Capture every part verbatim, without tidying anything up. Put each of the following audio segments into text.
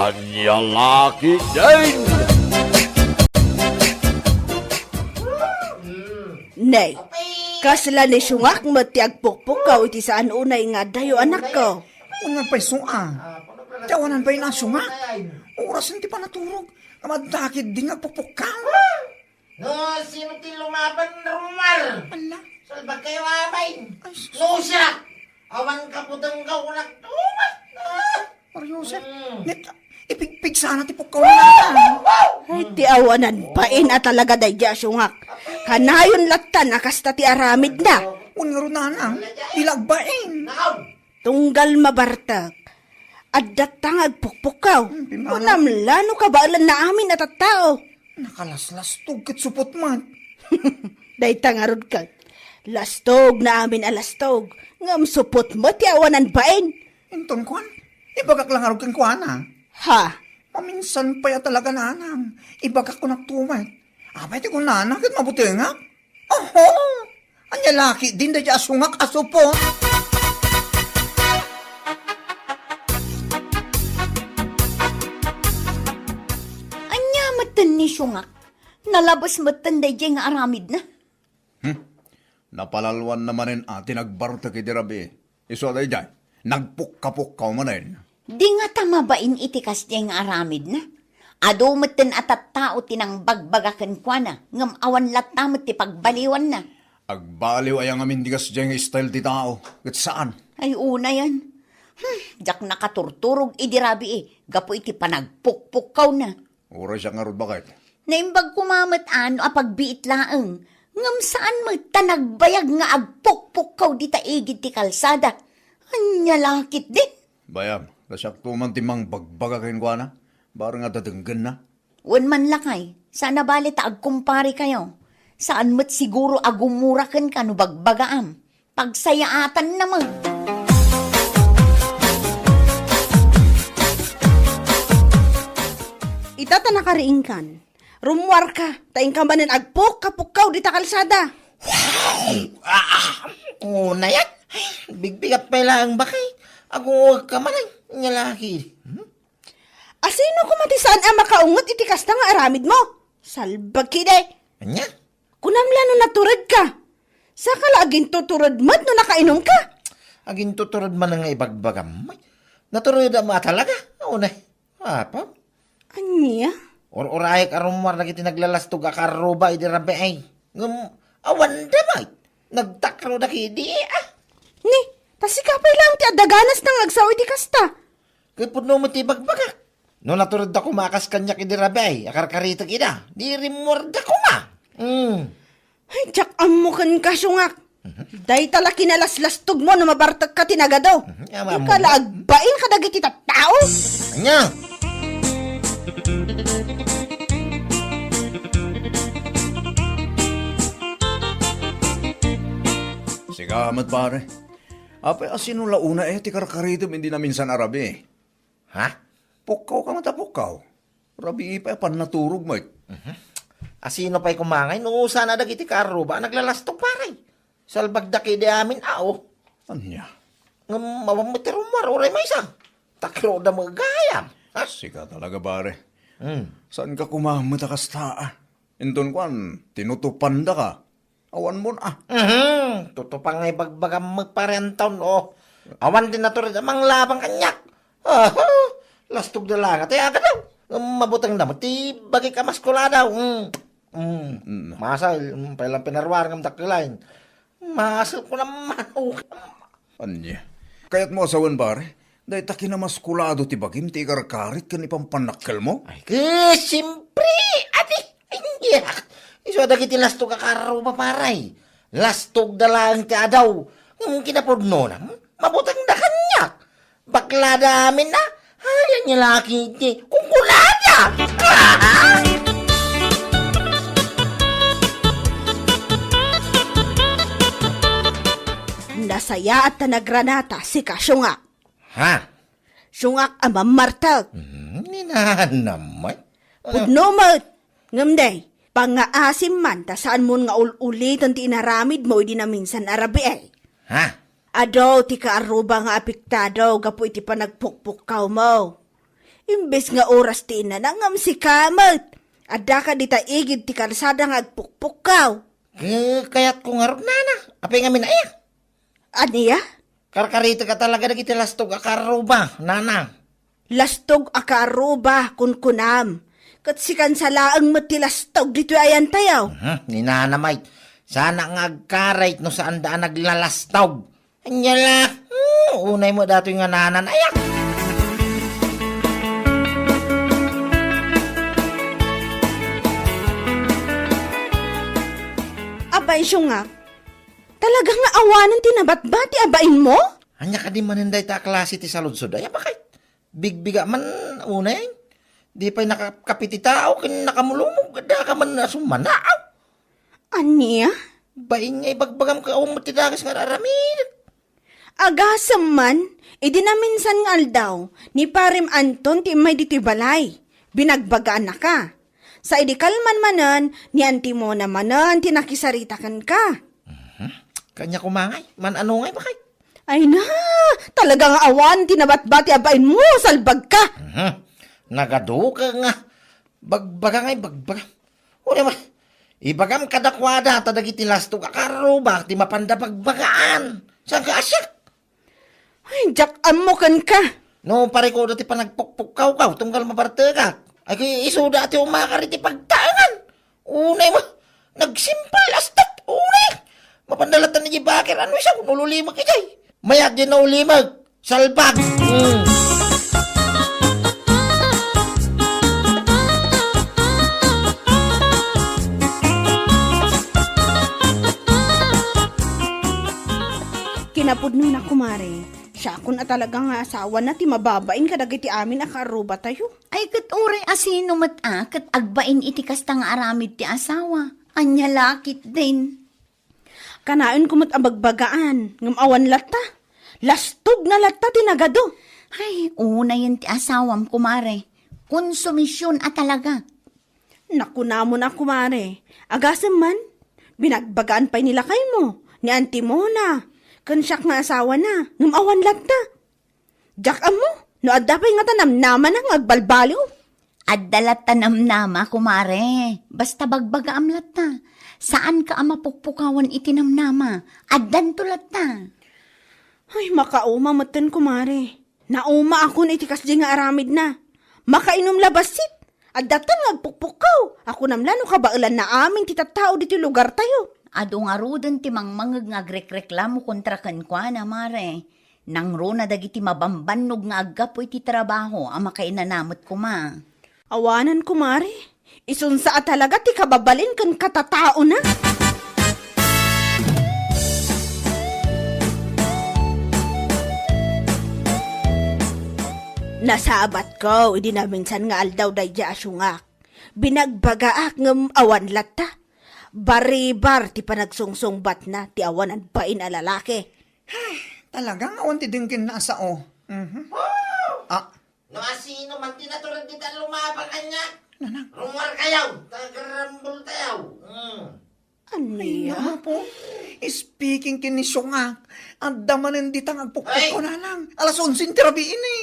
Ania la ketdin? Ne, kasla ni Siungak met ti agpukpukkaw iti saan unay nga addayo, anakko. Unay pay, Siungak. Ti awanan pay na, Siungak. Orasen ti panaturog. Ngem adda ketdin nga agpukpukkaw. No, sino ti lumaban, Romar? Ala. Salbag kayo, amay. Ay, sus. No, siya. Awan kaputengko, kunak tumat. Ah. Mario Jose, Mm. net, ipigpig sana ti pukkaw na. Ay, ti awanan bain a talaga daydi a Siungak. Kanayon latta a kasta ti aramidna. Wen ngarud, nanang, di la agbain. Tunggal mabartek. Addatta nga agpukpukkaw. Hmm, pimala. Kunam la no kabaelanna amin a tattao. Nakalaslastog ket supot met. Dayta ngarud ket. Lastog na amin a lastog. Ngem supot met ti awanan bain. Inton kuan, ibagak la ngarud kenkuana. Ha? Maminsan pay a talaga, nanang. Ibagak kunak tumet. Apay ti kunana ket mabutengak? Oho! Ania la ketdin daydi a Siungak a supot? Ania metten ni Siungak? Nalabes metten daydiay nga aramidna? Hmm? Napalalwanna manen a ti nagbartek idi rabii. Isu a daydiay, nagpukkapukkaw manen. Di ngata mabain iti kasdiay nga aramidna. Adu metten a tattao ti nangbagbaga kenkuana, ngem awan latta met ti pagbaliwanna. Agbaliw aya ngamin ti kasdiay nga style ti tao, ket saan? Ay, unayen. Hmm, diak nakaturturog idi rabii gapu iti panagpukpukkawna. Uray siak ngarud, baket. Naimbag koma met a no apagbiit laeng, ngem saan met ta nagbayag nga agpukpukkaw dita igid ti kalsada. Ania la ketdin? Bayam, ta siakto man ti mangbagbaga kenkuana, bareng a denggenna. Wen man lakay, saan a bale ta agkumparekayo. Saan met siguro a gumura kenka no bagbagaam. Pagsayaatanna met. Ita ta nakariingkan. Rummuarka, ta inka manen agpukkapukkaw dita kalsada. Ah, ah, unayen. Bigbigat pay laeng, baket. Agungugka manen, ania la ketdi. Hmm? Asino koma ti saan a makaunget iti kasta nga aramidmo? Salbag ketdi. Ania? Kunam la no naturedka. Saka la agintutured met no nakainumka. Agintutured man nga ibagbagam. Naturedam a talaga. Unayen. Apam? Ania? Ur-urayek a rummuar dagiti naglalastog a karruba idi rabii. Ngem awanda met. Nagtakroda ketdi, ah. Ni, ta sika pay laeng ti adda ganasna nga agsao iti kasta. Ket pudno met ti ibagbagak. No naturedda koma a kas kaniak idi rabii a karkaritek ida, di rimmuarda koma. Hmm. Ay, diak ammo kenka, Siungak. Mhm. Dayta la kinalaslastogmo no mabartekka ti nagadu. Mhm. Ania, dika la agbain kadagiti tattao. Ania? Sika met, pare. Apay, asino la unay ti karkaritem idi naminsan a rabii? Ha? Pukkawka met a pukkaw. Rabii pay a pannaturog met. Mhm. Asino pay koma ngay no saan a dagiti kaarruba a naglalastog, pare? Salbagda ketdi amin a, o. Ania? Ngem awan met ti rummuar uray maysa. Takroda met gayam. Ha? Sika talaga, pare. Hmm. Saanka koma met a kasta, a? Inton kuan, tinutupandaka. Awan mon, a. Mhm. Tutupan nga ibagbagam met, pare Anton, o. Awan ti natured a manglabang kaniak. Aha. Lastogda la nga ti agadaw. Mabutengda met ti bagik a maskuladaw. Mm. Mm. Mm. Masay, mm, pay lang pinaruar ngem dakkel laeng. Masay ko naman, o. Ania? Kayatmo a sawen, pare? Dayta kinamaskulado ti bagim ti ikarkarit ken ipampannakkelmo? Ay, ket, siempre, adi, ania? Isu a dagiti lastog a karruba, pare. Lastogda laeng ti adaw. Ngem kinapudnona, mabutengda kaniak. Baklada amin a. Ay, ania la ketdi kunkunada. Nasayaat ta nagranata, sika, Siungak. Ha? Siungak a mammartek. Hmm, ni nanam met. Pudno met. Ngem day, pangngaasim man ta saanmon nga ul-uliten ti inaramidmo idi naminsan a rabii. Ha? Adu ti kaarruba nga apektado gapu iti panagpukpukkawmo. Imbes nga oras ti inana, ngem sika met. Adda ka dita igid ti kalsada nga agpukpukkaw. Ke-, kayatko ngarud, nana. Apay ngamin aya? Ania? Karkaritek a talaga dagiti lastog a kaarruba, nana. Lastog a kaarruba, kunkunam. Ket sikan sa laeng met ti lastog ditoy ayantayo. Mhm, ni nana met. Sana nga agkarayt no saanda a naglalastog. Ania la? Hmm, unay met datoy nga nanan. Ayak! Apay, siungak, talaga nga awanen ti nabatbati a bainmo? Ania kadi manen dayta a klase ti saludsod? Ay, apakay? Bigbiga man, unay. Di pay nakakapi ti tao, ken nakamulumog, adda ka man a sumana. Ania? Bain nga ibagbagam ket awan met ti dakes nga ar-aramidek. Agasem man, idi naminsan nga aldaw, ni Parem Anton ti immay ditoy balay. Binagbagaannaka. Sa idi kalman manen, ni Antimona manen ti nakisarita kenka. Mhm. Kaniak koma ngay, man-ano ngay, bakay? Ay na, talaga nga awan ti nabatbati a bainmo, salbagka. Mhm. Nagaduka nga. Bagbaga ngay, bagbaga. Uray man, ibagam kadakuada ta dagiti lastog a kaarruba ti mapanda bagbagaan. Saan ka, asyak? Ay, diak ammo kenka. No, parikudo ti panagpukpukkawkaw, tunggal mabartekak. Ay, kay isuda ti umakar iti pagtaengan. Unay mo, nagsimpal, astat, unay. Mapanda latta ni Bakir, ano siya, kung ululimek ijay. Mayat di naulimek. Salbag! Mm. Kinapudnona, kumare, siakon a talaga nga asawana ti mababain kadagiti amin a kaarrubatayo. Ay, ket uray a sino met a ket agbain iti kasta nga aramid ti asawa. Ania la ketdin? Kanaenko met a bagbagaan, ngem awan latta. Lastogna latta ti nagadu. Ay, unayen ti asawam, kumare. Konsumision a talaga. Nakunamon a, kumare. Agasem man, binagbagaan pay ni lakaymo, ni Auntie Mona, ken siak nga asawana, ngem awan latta. Diak ammo no adda pay ngata namnamana nga agbalbaliw. Adda latta namnama, kumare. Basta bagbagaam latta. Saanka a mapukpukawan iti namnama. Addanto latta. Ay, makauma metten, kumare. Naumaakon iti kasdi nga aramidna. Makainom la bassit. Adda tan nga agpukpukkaw. Akunam la no kabaelanna amin ti tattao ditoy lugartayo. Adu ngaruden ti mangmangeg nga agrekreklamo kontra kenkuana, mare. Nangruna dagiti mabambannog nga aggapu iti trabaho a makainana met koma. Awanan, kumare. Isunsa a talaga ti kababalin ken katataona. Nasabatko idi naminsan nga aldaw daydiay a siungak. Binagbagaak ngem awan latta. Baribar ti panagsungsungbatna ti awanan bain a lalaki. Ay, talagang awan ti denggenna a sao. Mhm. Ah. No asino man ti natured dita lumabang kaniak, Nanang. Rummuar kayo, tagarambol tayo. Mm. Ay, ania? Apo, speaking ken ni Siungak, adda manen dita nga agpukpukkaw, Ay! Nanang. Alas onse ti rabii ni.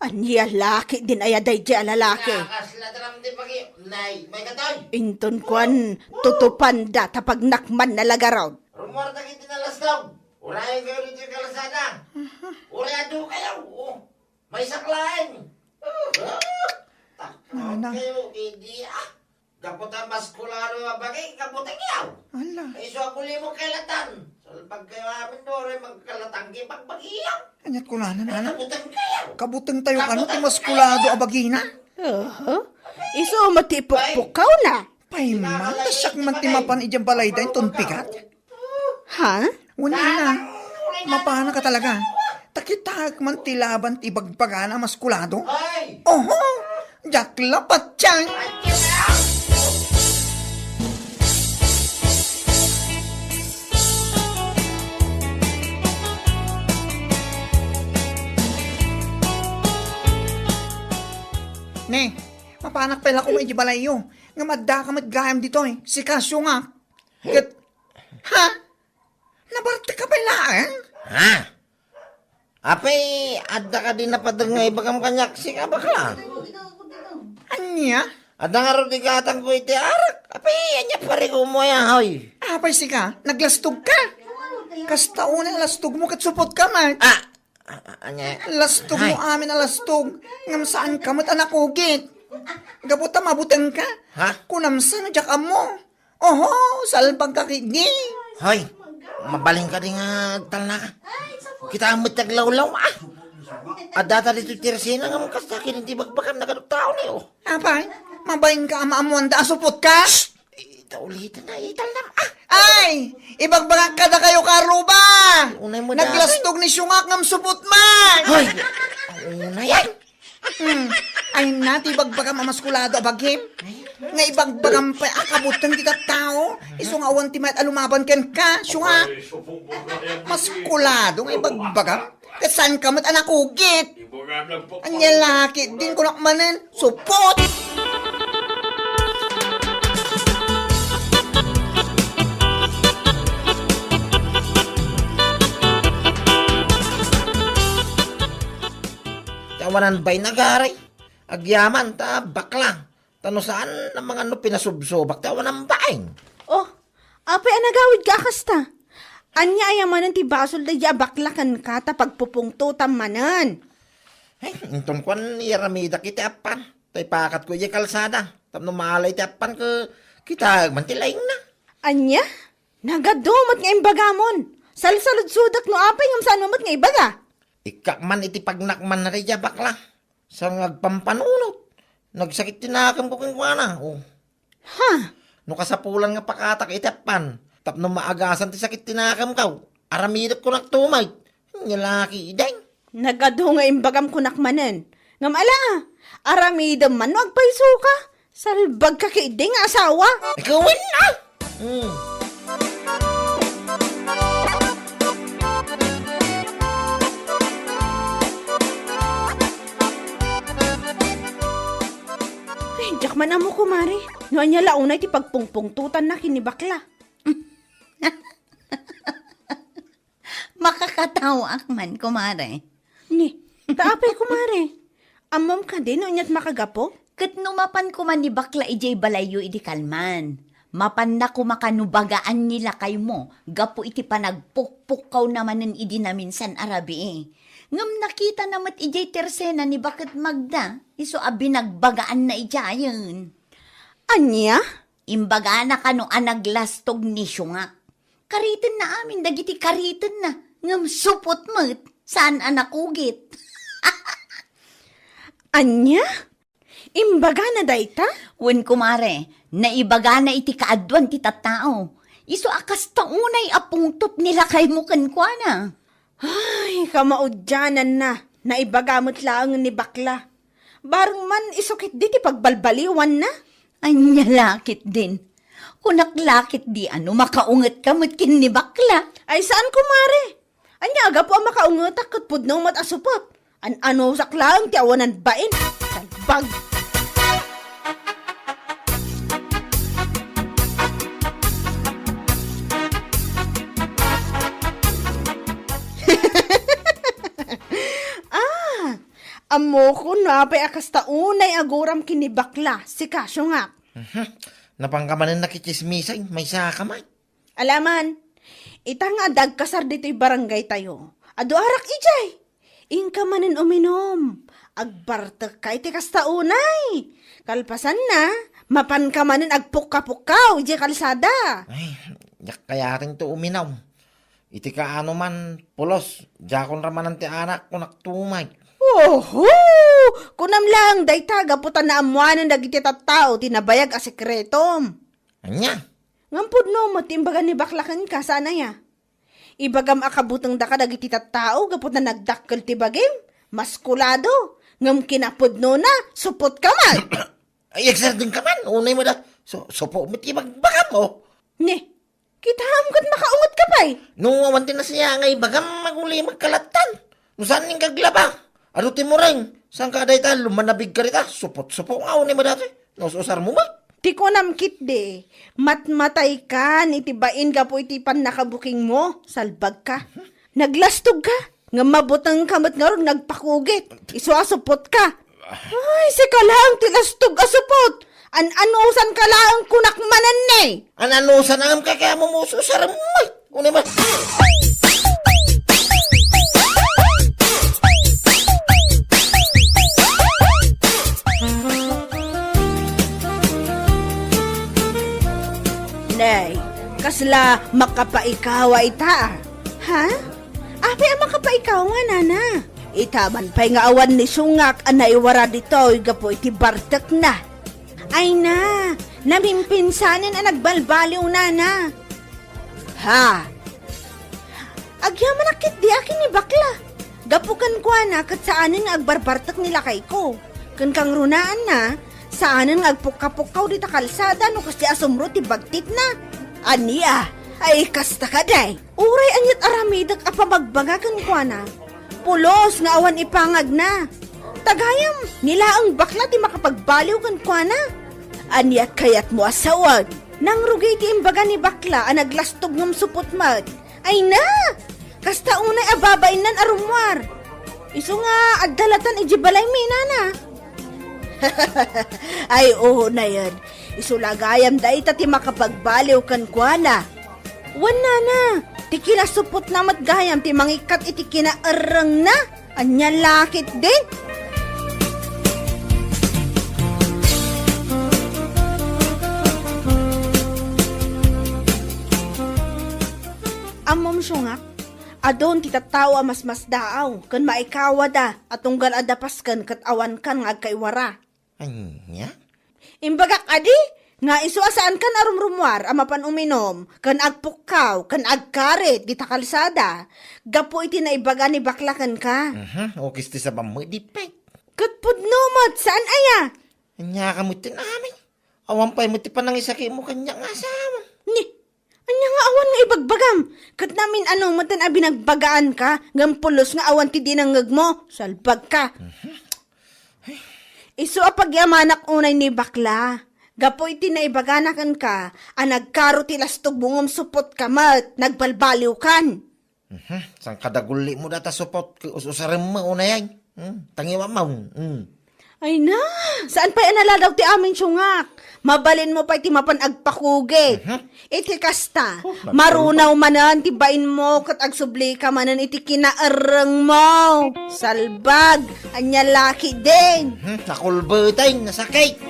Ania la ketdin aya daydiay a lalaki? Nakasla ti ram ti pagi-, nay, may katoy. Inton kuan, tutupanda ta pagnakmanna la garud. Rummuar dagiti nalastog. Urayen kayo ditoy kalsada. Aha. Uray adu kayo. Oh, may saklaen. Oh, takot Nana. Kayo, idi, ah. Gapu ta maskulado a bagi, kabuteng yaw. Ala. Ay, isu a kulimok kay latan. Salbag kayo amin, Dore, magkalatanggi, pagbagi yaw. Aniat kunana, Ay, Nana? Kabuteng kayo. Kabuteng tayo, ano, ti Kabuteng maskulado kayo. A bagina? Aha. Isu met ti ipukpukkaw na. Pay man, ta siak man ti mapan idiay balay da inton pigat. Ha? Wen, Nana, mapanak a talaga. Ta kitaek man ti laban ti ibagbagana a maskulado. Ay! Oho! Diak la patien! Ne, mapanak pay la koma idiay balayyo. Ngem addaka met gayam ditoy, sika, Siungak. Ket, ha? Nabartek ka pay laeng? Ha? Apay, adda kadi napader nga ibagam kaniak, sika, bakla? Ania? Adda ngarud igatangko iti arak. Apay, ania parikumo aya, hoy? Apay, sika, naglastog ka? Kasta unay a lastog mo ket supot ka met. Ah, ah, ah, ania? Lastog mo amin a lastog, ngem saan ka met a nakugit. Gapu ta mabuteng ka? Ha? Kunam sa no diak ammo. Oho, salbag ka kidi. Hoy, mabalin kadi nga agtalna ka. Kita met ti aglawlaw, ah. Adda ta ditoy tersena nga kasta ken ti bagbagam, nagadu tao ni, oh. Apay, mabalin ka a maammoanda a supot ka? Ita ulitan na, italnam, ah. Ay, ibagbagak kadakayo, Karuba. Unay mo da. Naglastog ni Siungak ngem supot man. Hoy, unay, ay. Hmm. Ay na, ti ibagbagam a maskulado a bagim. Nga ibagbagam pay a kabuteng ti tattao. Isu nga awan ti mayat a lumaban kenka, Siungak. Maskulado nga ibagbagam. Ket saan ka met a nakugit. Ania la ketdin, kunak manen, supot! Ti awanan bain, agaray. Agyaman ta bakla. Ta no saan a mangano pinasubsobak ti awanan bain. Oh, apay a nagawidka a kasta? Ania aya manen ti basol daydiay a bakla kenka ta pagpupungtotam manen? Ay, inton kuan, iyaramidak iti appan. Ta ipakatko idiay kalsada. Tapno maalay ti appan ket kitaek man ti laingna. Ania? Nagadu met nga imbagamon. Salsaludsodek no apay ngem saan met nga ibaga. Ikkak man iti pagnakmanna daydiay a bakla. Saan nga agpampanunot. Nagsakit ti nakemko kenkuana. Oh. Ha? No kasapulan nga pakatak iti appan, tapno maagasan ti sakit ti nakemko, aramidek kunak tumay. Ania la ketdin. Nagadu nga imbagam kunak manen. Ngem ala, aramidem man no agpayso ka. Salbag ka ketdi nga asawa. Ikaw, wen, ah! Hmm. Ay, diak man ammo, kumare. No ania la unay ti pagpungpungtotanna ken ni bakla. Makakataoak man, kumare. Ni, ta apay, kumare? Ammom kadi no aniat makagapu? Ket no mapan koma ni bakla idiay balayyo idi kalman, mapanna koma kano bagaan ni lakaymo gapu iti panagpukpukkawna manen idi naminsan a rabii. Ngem nakitana met idiay tersena ni Baket Magda, isu a binagbagaanna idiayen. Ania? Imbagana kano a naglastog ni Siungak. Karitenna amin dagiti karitenna, ngem supot met, saan a nakugit. Ania? Imbagana dayta? Wen, kumare, naibagana iti kaaduan ti tattao. Isu a kasta unay a pungtot ni lakaymo kenkuana. Ay, kamaudiananna, naibaga met laeng ni bakla. Bareng man isu ketdi ti pagbalbaliwanna. Ania la ketdin? Kunak la ketdi a no makaungetka met ken ni bakla. Ay, saan, kumare. Ania a gapu a makaungetak ket pudno met a supot? An-anusak laeng ti awanan bain. Salbag! Ah, ammokon no apay a kasta unay a guram ken ni bakla, sika, Siungak. Mhm. Napanka manen nakitsismisay, maysa ka man. Alaman, ita nga adda agkasar ditoy barangaytayo, adu arak idiay. Inka manen uminom. Agbartekka iti kasta unay. Kalpasanna, mapanka manen agpukka-pukkaw idiay kalsada. Ay, diak kayatento uminom. Iti kaano man, pulos, diakon ramanan ti anak, kunak tumay. Oho! Kunam laeng dayta gapu ta naammoanen dagiti tattao ti nabayag a sekretom. Ania? Ngem pudno met ti imbaga ni bakla kenka, saan aya? Ibagam a kabutengda kadagiti tattao gapu ta nagdakkel ti bagim, maskulado, ngem kinapudnona, supot ka man. Ay, ekserdeng ka man, unay mo da. So, supo met ti bagbagam, oh. Ni, kitaem ket makaunget ka pay. No, awan ti nasiya nga ibagam, aguli magkalattan. No saan ning kaglaba? Adu ti mureng, saan ka dayta, lumanabig ka dita, supot-supo nga, unay mo dati. Naus-usar mo met. Ti kunam ketdi, matmatay kan iti bain gapu iti pannakabukingmo, salbag ka. Naglastog ka. Ngem mabutengka met ngarud nga agpakugit. Isu a supotka. Ay, sika laeng ti lastog a supot. An-anusanka laeng kunak manen ni. An-anusan ngem kay kaya mo mususarem met. Unay man. Nay, kasla makapaikawa ita, a? Ha? Apay a makapaikawa, nana? Ita man pay nga awan ni Sungak a naiwara ditoy gapu iti bartekna. Ay na, namimpinsanen a nagbalbaliw, nana. Ha? Agyamanak ketdi a ken ni bakla. Gapu kenkuana ket saanen nga agbarbartek ni lakayko. Ken kangrunaanna, saanen nga agpukka-pukkaw dita kalsada no kasdi a sumro ti bagtitna. Ania? Ay, kasta kadi. Uray ania't aramidek a pamagbaga kenkuana, pulos nga awan ipangagna. Ta gayam, ni laeng bakla ti makapagbaliw kenkuana. Ania't kayatmo a sawen? Nangrugi ti imbaga ni bakla a naglastog ngem supot met. Ay na! Kasta unay a babainnan a rummuar. Isu nga adda latan idiay balaymi, nana. Ay, unayen. Isu la gayam dayta ti makapagbaliw kenkuana. Wen, nana, ti kinasupotna met gayam ti mangikkat iti kinaerrengna. Ania la ketdin? Ammom, Sungak, adun ti tattao a masmasdaaw ken maikawada a tunggal adda pasken ket awankan nga agkaiwara. Ania? Imbagak kadi nga isu a saankan a rumrummuar a mapan uminum ken agpukkaw ken agkarit dita kalsada gapu iti naibaga ni bakla kenka. Mhm, ukis ti sabam met di pay. Ket pudno met, saan aya? Ania ka met ti amin? Awan pay met ti panangisakimo kaniak nga asawa. Ni, ania nga awan nga ibagbagam? Ket namin-ano met a binagbagaanka, ngem pulos nga awan ti dinengngegmo. Salbagka. Mhm. Isu a pagyamanak unay ni bakla. Gapu iti naibagana kenka a nagkaro ti lastogmo ngem supotka met, nagbalbaliwkan. Mhm. Saan kadagulimo data supot ket us-usarem mo unay ay? Hmm? Tangiwamaw. Hmm. Ay na, saan pay a naladaw ti amin, Sungak? Mabalinmo pay ti mapan agpakugit. Mhm. Iti kasta, oh, nagtulog. Marunaw manen ti bainmo ket agsublika manen iti kinaerrengmo. Salbag, ania la ketdin? Hmm, nakulbetay, nasakit.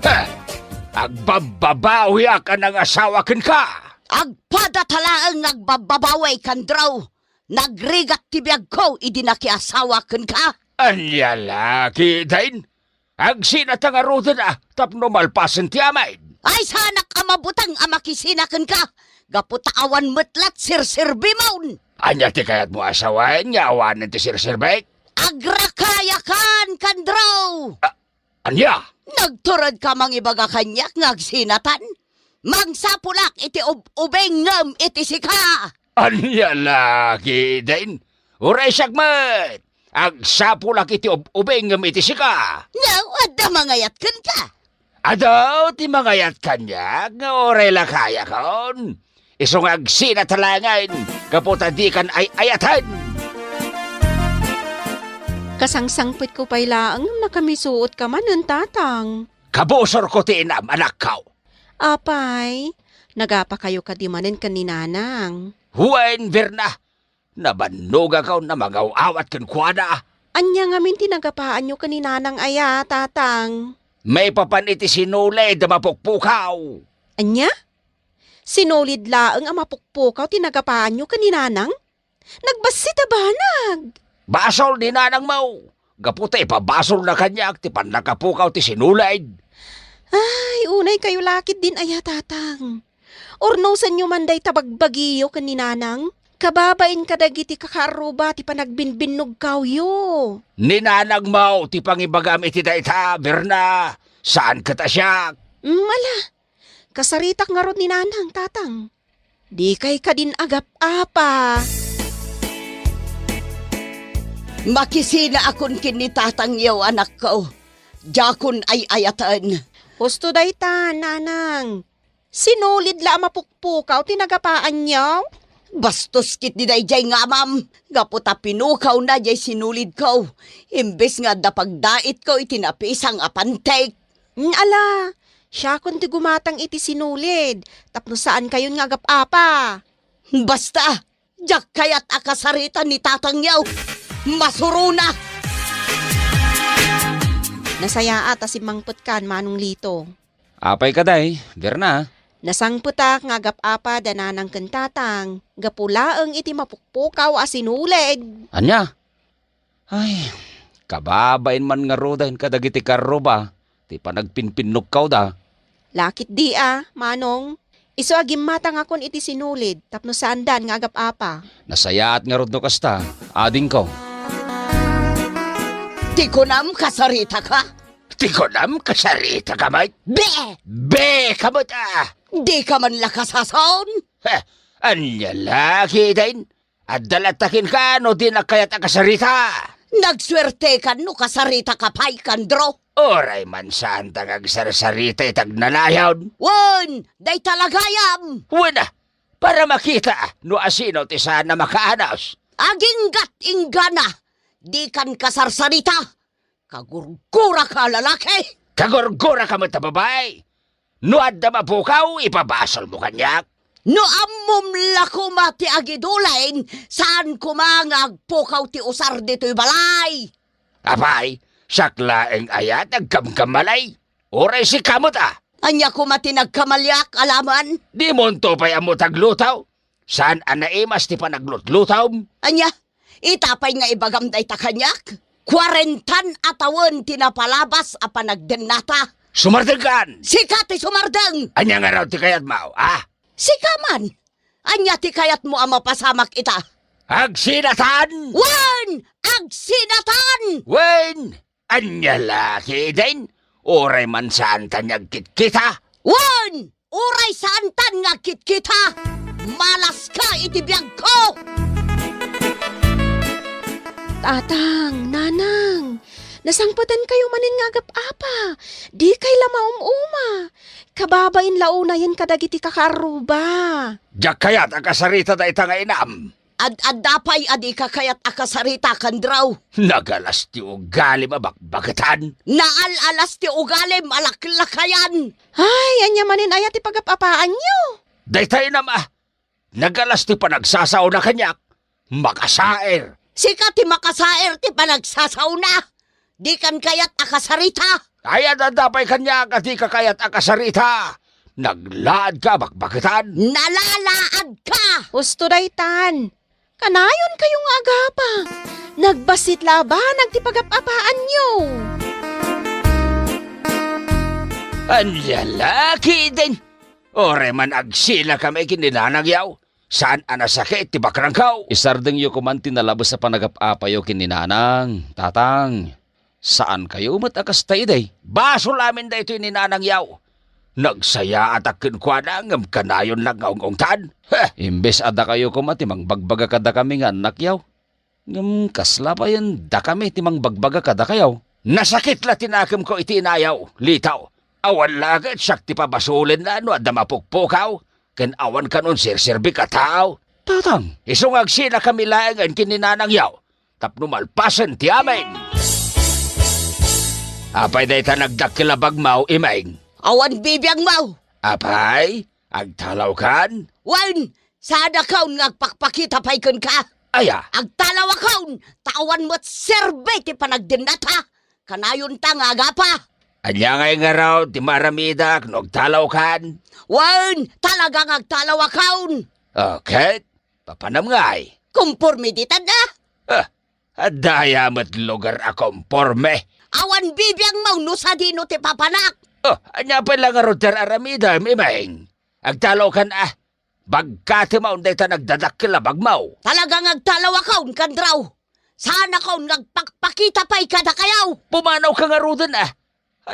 Ha! Agbabbabawiak a nangasawa kenka. Agpadata laeng nga agbabbabawi, Kandraw. Nagrigat ti biagko idi nakiasawa kenka. Ania la ketdin? Agsinata ngaruden a tapno malpasen ti amin. Ay, saanak a mabuteng a makisina kenka, gapu ta awan met la ti serserbimon. Ania ti kayatmo a sawen nga awanen ti serserbik? Agrakayakan, Kandraw! A-, ania? Nagturedka mangibaga kaniak nga agsinatan? Mangsapulak iti ub-, ubingem iti sika! Ania la ketdin? Uray siak met! Agsapulak iti ub-, ubingem iti sika! Nga, adda mangayat kenka? Adu ti mangayat kaniak nga uray la kayakon. Isu nga agsinata laengen, gapu ta dikan ay-ayaten. Kasangsangpetko pay laeng ngem nakamisuotka manen, Tatang. Kabusorko ti inam, anakko. Apay, nagapakayo kadi manen ken ni Nanang? Wen, Berna, nabannogakon a mangaw-awat kenkuana. Ania ngamin ti nagapaanyo ken ni Nanang aya, Tatang? Maipapan iti sinulid a mapukpukaw. Ania? Sinulid laeng a mapukpukaw ti nagapaanyo ken ni Nanang? Nagbassit a banag! Basol ni nanangmo! Gapu ta ipabasolna kaniak ti pannakapukaw ti sinulid. Ay, unay kayo la ketdin aya, Tatang. Urnosenyo man dayta bagbagiyo ken ni Nanang. Kababain kadagiti kakaarruba ti panagbinbinnugkawyo. Ni nanangmo ti pangibagam iti dayta, Berna. Saan ket a siak. Mm, ala. Kasaritak ngarud ni Nanang, Tatang. Dikay kadin agap-apa. Makisina akon ken ni tatangyo, anakko. Diakon ay-ayaten. Husto dayta, Nanang. Sinulid la a mapukpukaw ti nagapaanyo? Bastos ketdi daydiay nga amam, gapu ta pinukawna diay sinulidko. Imbes nga adda pagdaitko iti napisang a pantik. Mm, ala, siakon ti gumatang iti sinulid, tapno saankayon nga agap-apa. Basta, diak kayat a kasarita ni tatangyo. Masurona! Nasayaat a simmangpetkan, Manong Lito. Apay kadi, Berna? Nasangpetak nga agap-apa da nanang ken tatang, gapu laeng iti mapukpukaw a sinulid. Ania? Ay, kababain man ngaruden kadagiti karruba ti panagpinpinnukkawda. Lakit di a, Manong. Isu a gimmatangakon iti sinulid tapno saandan nga agap-apa. Nasayaat ngarud no kasta, adingko. Ti kunam, kasaritaka? Ti kunam, kasaritaka met? Be! Be ka met, a! Dika man la kasasaon? He, ania la ketdin? Adda latta kenka no dinak kayat a kasarita. Nagsuertekan no kasaritaka pay, Kandro. Uray man saanta nga agsarsarita iti agnanayon. Wen, dayta la gayam. Wen, a, para makita no asino ti saan a makaanos. Aginggat inggana, dikan kasarsarita. Kagurguraka a lalaki! Kagurguraka met a babai! No adda mapukaw, ipabasolmo kaniak. No ammom la koma ti agidulain, saan koma nga agpukaw ti usar ditoy balay. Apay, siak laeng aya ti agkamkamali? Uray sika met, a? Ania koma ti nagkamaliak, alaman? Dimonto pay ammo ti agluto? Saan a naimas ti panaglutlutom? Ania? Ita pay nga ibagam dayta kaniak? Kuarentan a tawen ti napalabas a panagdennata. Sumardengkan! Sika ti sumardeng! Ania ngarud ti kayatmo, a? Sika man! Ania ti kayatmo a mapasamak ita? Agsinatan! Wen! Agsinatan! Wen! Ania la ketdin? Uray man saanta nga agkitkita? Wen! Uray saantan nga agkitkita! Malaska iti biagko! Tatang, nanang, nasangpetankayo manen nga agap-apa. Dikay la maum-uma. Kababain la unayen kadagiti kakaarruba. Diak kayat a kasarita dayta nga inam. Ad-adda pay a dika kayat a kasarita, Kandraw. Nagalas ti ugalim a bakbaketan. Naal-alas ti ugalim a laklakayan. Ay, ania manen aya ti pagap-apaanyo? Dayta inam, a, nagalas ti panagsasaona kaniak. Makasaer. Sika ti makasaer ti panagsasaona. Dikan kayat a kasarita. Ay, adda pay kaniak a dika kayat a kasarita. Naglaadka a bakbaketan. Nalalaadka! Husto daytan. Kanayonkayo nga agapa. Nagbassit la a banag ti pagap-apaanyo. Ania la ketdin? Uray man agsilakami ken ni nanangyo. Saan a nasakit ti bakrangko. Isardengyo koman ti nalabes a panagap-apayo ken ni nanang, tatang. Saankayo met a kasta idi. Basol amin daytoy ni nanangyo. Nagsayaatak kenkuana ngem kanayon la nga ung-ungtan. Heh! Imbes a dakayo koma ti mangbagbaga kadakami nga annakyo. Ngem kasla payen dakami ti mangbagbaga kadakayo? Nasakit la ti nakemko iti inayo, Lito. Awan la ket siak ti pabasolenna no adda mapukpukaw, ken awan kanon serserbik a tao. Tatang. Isu nga agsilakami laengen ken ni nanangyo, tapno malpasen ti amin. Apay dayta nagdakkel a bagmo, Imeng? Awan bibiangmo. Apay, agtalawkan? Wen, saanakon nga agpakpakita pay kenka. Aya? Agtalawakon, ta awan met serbi ti panagdennata. Kanayonta nga agapa. Ania ngay ngarud ti maaramidak no agtalawkan? Wen, talaga nga agtalawakon. O, ket? Papanam ngay? Komporme ditan, a? Ah, adda aya met lugar a komporme? Awan bibiangmo no sadino ti papanak. O, ania pay la ngarud ti ar-aramidem, Imeng? Agtalawkan, a? Bagkatem dayta nagdadakkel a bagmo. Talaga nga agtalawakon, Kandraw. Saanakon nga agpakpakita pay kadakayo. Pumanawka ngaruden, a?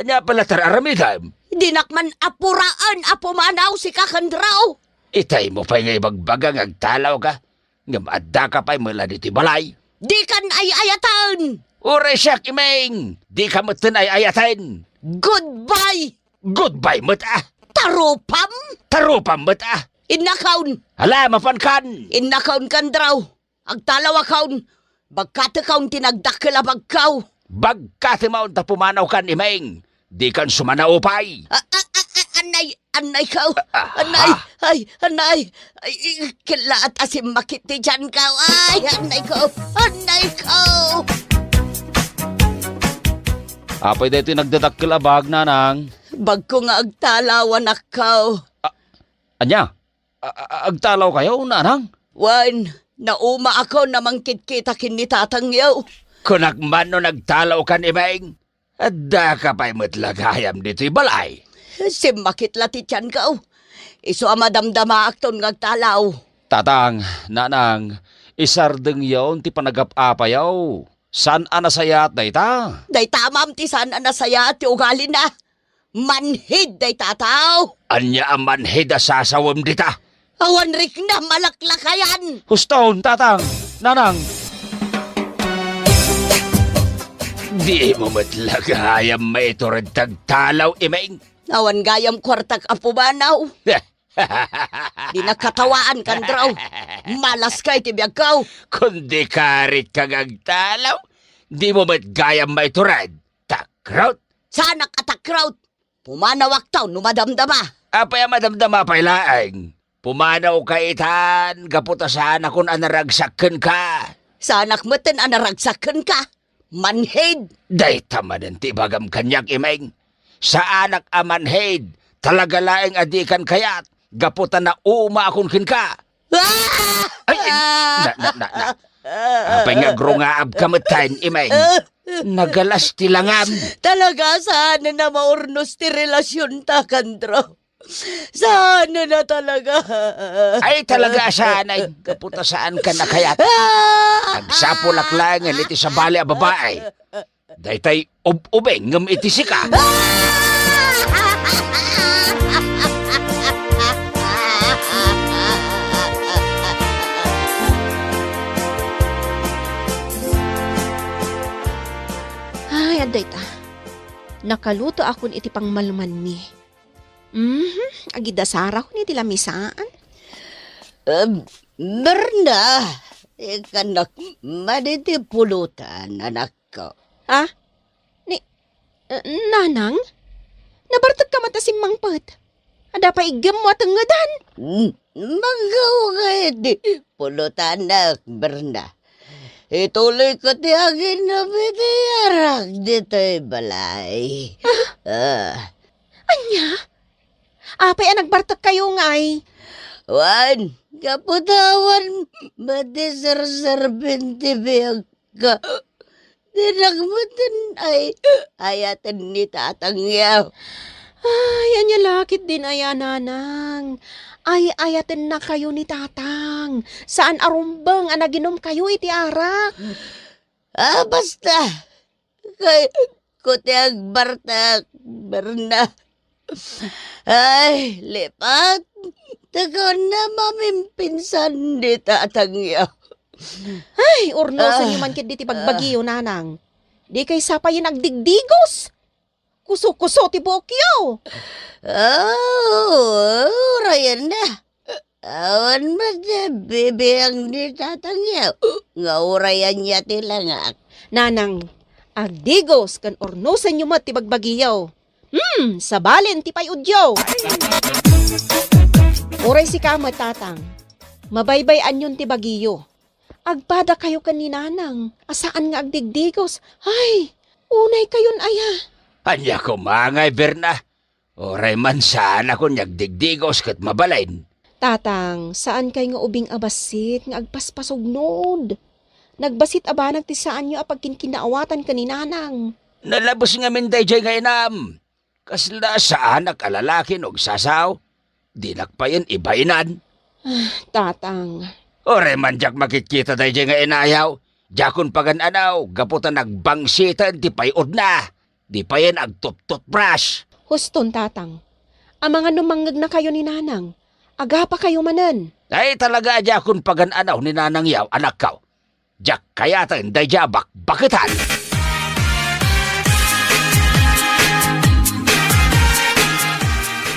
Ania pay la ti ar-aramidem? Dinak man apuraen a pumanaw, sika, Kandraw. Itaymo pay nga ibagbaga nga agtalawka, ngem addaka pay met la ditoy balay. Dikan ay-ayaten. Uray siak, Imeng, dika metten ay-ayaten. Goodbye. Goodbye met, a? Tarupam? Tarupam met, a. Innakaon. Ala, mapankan. Innakaon, Kandraw. Agtalawakon. Bagkatekon ti nagdakkel a bagko. Bagkatemon ta pumanawkan, Imeng. Dikan sumanaupay. A, a, a, a, anay, anay ko. Ah, ah, Anay, ah. Ay, anay. Ay, ay, kelaat a simmakit ti tiyan ko. Ay, anay ko. Anay ko. Apay daytoy nagdadakkel a bag, nanang? Bagko nga agtalaw, anakko. A-, ania? A-, a-, agtalawkayo, nanang? Wen, naumaakon a mangkitkita ken ni tatangyo. Kunak man no nagtalawkan, Imeng. Addaka pay met la gayam ditoy balay. Simmakit la ti tiyanko. Isu a madamdamaakton nga agtalaw. Tatang, nanang, isardengyon ti panagap-apayo. Saan a nasayaat dayta? Dayta, ma'am, ti saan a nasayaat ti ugalina. Manhid dayta a tao. Ania a manhid a sasawem dita? Awan rikna, malaklakayan. Huston, tatang, nanang. Dimo met la gayam maitured ti agtalaw, Imeng. Awan gayam kuartak a pumanaw. Di nakatawaan, Kandraw. Malas kay ti biagko. Kundi karit ka nga agtalaw, dimo met gayam maitured ti akrot. Saanak a ti akrot. Pumanawakto no madamdama. Apay a madamdama pay laeng? Pumanawka itan gapu ta saanakon a naragsak kenka. Saanak metten a naragsak kenka. Manhid. Dayta manen ti ibagam kaniak, Imeng. Saanak a manhid. Talaga laeng a dikan kayat gapu ta naumaakon kenka. Ah! Ay, ay, na, na, na, na. Apay nga agrungaabka metten, Imeng? Nagalas ti langam. Talaga, saan a maurnos ti relasionta, Kandraw? Saan a talaga? Ay, talaga, saan ay gapu ta saanka nakayat. Agsapulak laengen iti sabali a babae. Daytay ub-ubing ngem iti sika. Ay, adda ita. Nakaluto akon iti pangmalmanmi. Mhm, agidasarakon iti lamisaan. Em, Berna, ikanak man iti pulutan, anakko. Ah? Ni, eh, Nanang? Nabartekka met a simmangpet. Adda pay iggemmo a tengngedan? Hmm, manggaw ka iti pulutanak, Berna. Ituloyko ti aginom iti arak ditoy balay. Ah? Ah. Ania? Apay a nagbartekkayo ngay? Wen, gapu ta awan met ti serserbenti biagko. Dinak metten ay-ayaten ni tatangyo. Ay, ania la ketdin aya, Nanang? Ay-ayatennakayo ni Tatang. Saan a rumbeng a naginomkayo iti arak. Ah, basta. Kayatko ti agbartek, Berna. Ay, lipat. Taga na mamimpinsan ni tatangyo. Ay, urnosenyo Ah. man ketdi ti bagbagiyo, Nanang. Dikay sapayen agdigdigos. Kuso-kuso ti buokyo. Oh, urayen na. Awan met ti bibiang ni tatangyo nga urayanyo ti langak. Nanang, agdigos ken urnosenyo met ti bagbagiyo. Hmm, sabalen ti pay-odyo. Uray sika met, Tatang. Mabaybay-anyon ti bagiyo. Agpadakayo ken ni Nanang a saan nga agdigdigos. Ay, unaykayon aya. Ania koma ngay, Berna? Uray man saanakon nga agdigdigos ket mabalin. Tatang, saankay nga ubing a bassit nga agpaspasugnod. Nagbassit a banag ti saanyo a pagkinkinnaawatan ken ni Nanang. Nalabes ngamin daydiay nga inam. Kasla saanak a lalaki no agsasao, dinak payen ibainan. Ah, Tatang. Uray man diak makitkita daydiay nga inayo, diakon pagan-anaw, gapu ta nagbangsiten ti pay-odna. Di payen agtututbras. Huston, Tatang. Amangan no mangngegnakayo ni Nanang, agapakayo manen. Ay, talaga a diakon pagan-anaw ni Nanang yaw, anakko. Diak kayaten daydiay a bakbaketan.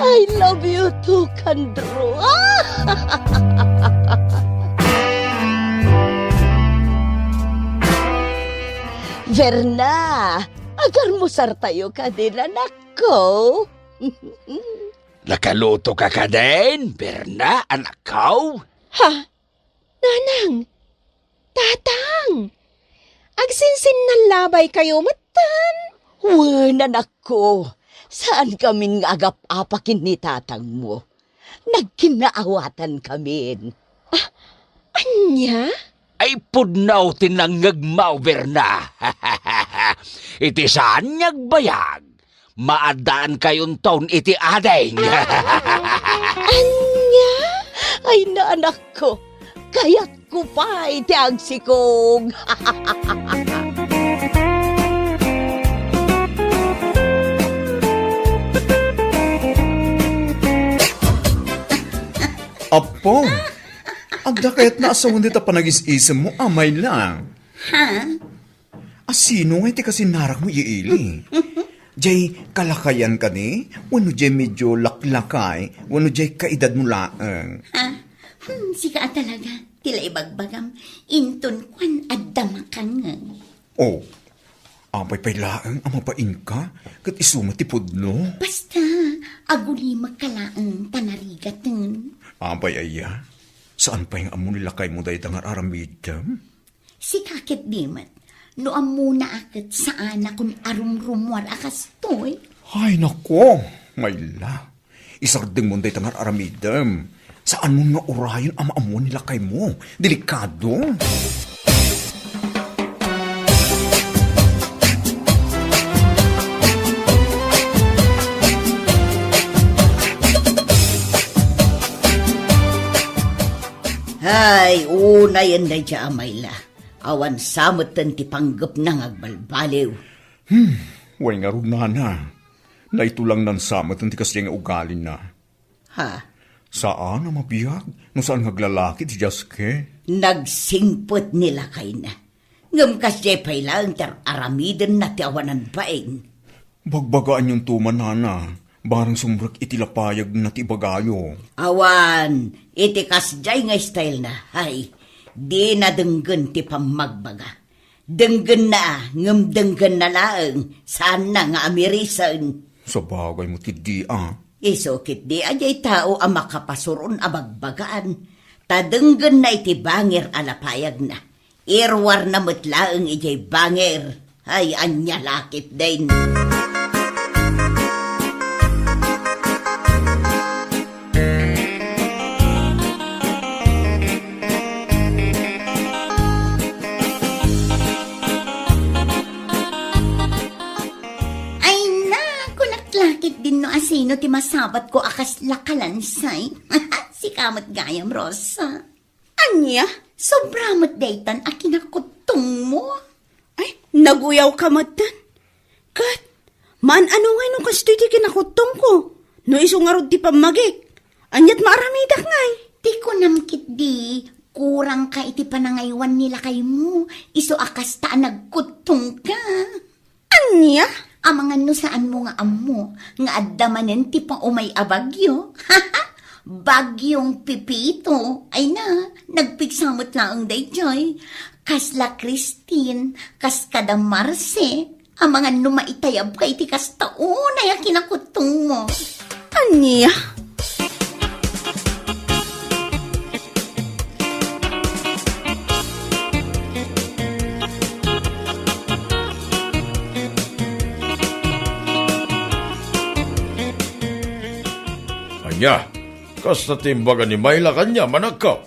I love you too, Kandro. Verna, agarmusartayo kadin, anakko. Nakaluto ka kadin, Verna, anakko? Ha? Nanang, Tatang, agsinsinnalabay kayo metten? Wen, anakko, saan kamin nga agap-apa ken ni tatangmo. Nagkinnaawatan kamin. Ah, ania? Ay, pudno ti nangngegmo, Verna. Iti saan nga agbayag, maaddaankayon ton iti ading. Ania? Ay, anakko, kayatko pay ti agsikog. Apo, adda kayatna a sawen dita panagis-isemmo, amay lang. Ha? A, sino ngay ti kasinarakmo, Ili? Jay kalakayan kadi? Wenno jay medio laklakay? Wenno jay kaedadmo laeng? Ha? Hmm, sika a talaga. Ti la ibagbagam, inton kuan adda makangngeg. Oh, apay pay laeng a mabainka, ket isu met ti pudno? Basta, Agulimekka laeng ta narigaten. Apay aya? Saan pay nga ammo ni lakaymo dayta nga ar-aramidem? Sika ketdi met, no ammona a ket saanakon a rumrumuar a kastoy. Ay, nako, Mayla. Isardengmon dayta nga ar-aramidem. Saanmon nga urayen a maammuan ni lakaymo. Delikado. Hay, unayen dayta a Mayla. Awan sa metten ti panggepna nga agbalbaliw. Hmm, wen ngarud, nana. Naitulangnan sa metten ti kasdiay nga ugalina. Ha? Saan a mabiag no saan nga aglalaki ti Jaske. Nagsingpet ni lakayna. Ngem kasdiay pay laeng ti ar-aramidenna ti awanan bain. Bagbagaanyonto man, nana, bareng sumrek iti lapayagna ti ibagayo. Awan, iti kasdiay nga stylena, hay, dina denggen ti pammagbaga. Denggenna, ngem denggenna laeng, saanna nga amirisen. Sabagay met ketdi a. Isu ketdi a diay tao a makapasuron a bagbagaan, ta denggenna iti bangir a lapayagna. Iruarna met laeng idiay bangir. Ay, ania la ketdin. Ay na, kunak la ketdin no asino ti masabatko a kasla kalansay. Sika met gayam, Rosa. Ania? Sobra met daytan a kinakuttongmo. Ay, naguyawka metten. Ket, maan-ano ngay no kastoy ti kinakuttongko? No isu ngarud ti pammagik, aniat maaramidak ngay? Ti kunam ketdi, kurangka iti panangaywan ni lakaymo, isu a kasta a nagkuttongka. Ania? Amangan no saanmo nga ammo nga adda manen ti paumay a bagyo. Bagyong Pepito. Ay na, nagpigsa met laeng daytoy. Kasla Christine, kas kada Marce. Amangan no maitayabka iti kasta unay a kinakuttongmo. Ania? Ania? Kasta ti imbaga ni Mayla kaniam, anakko?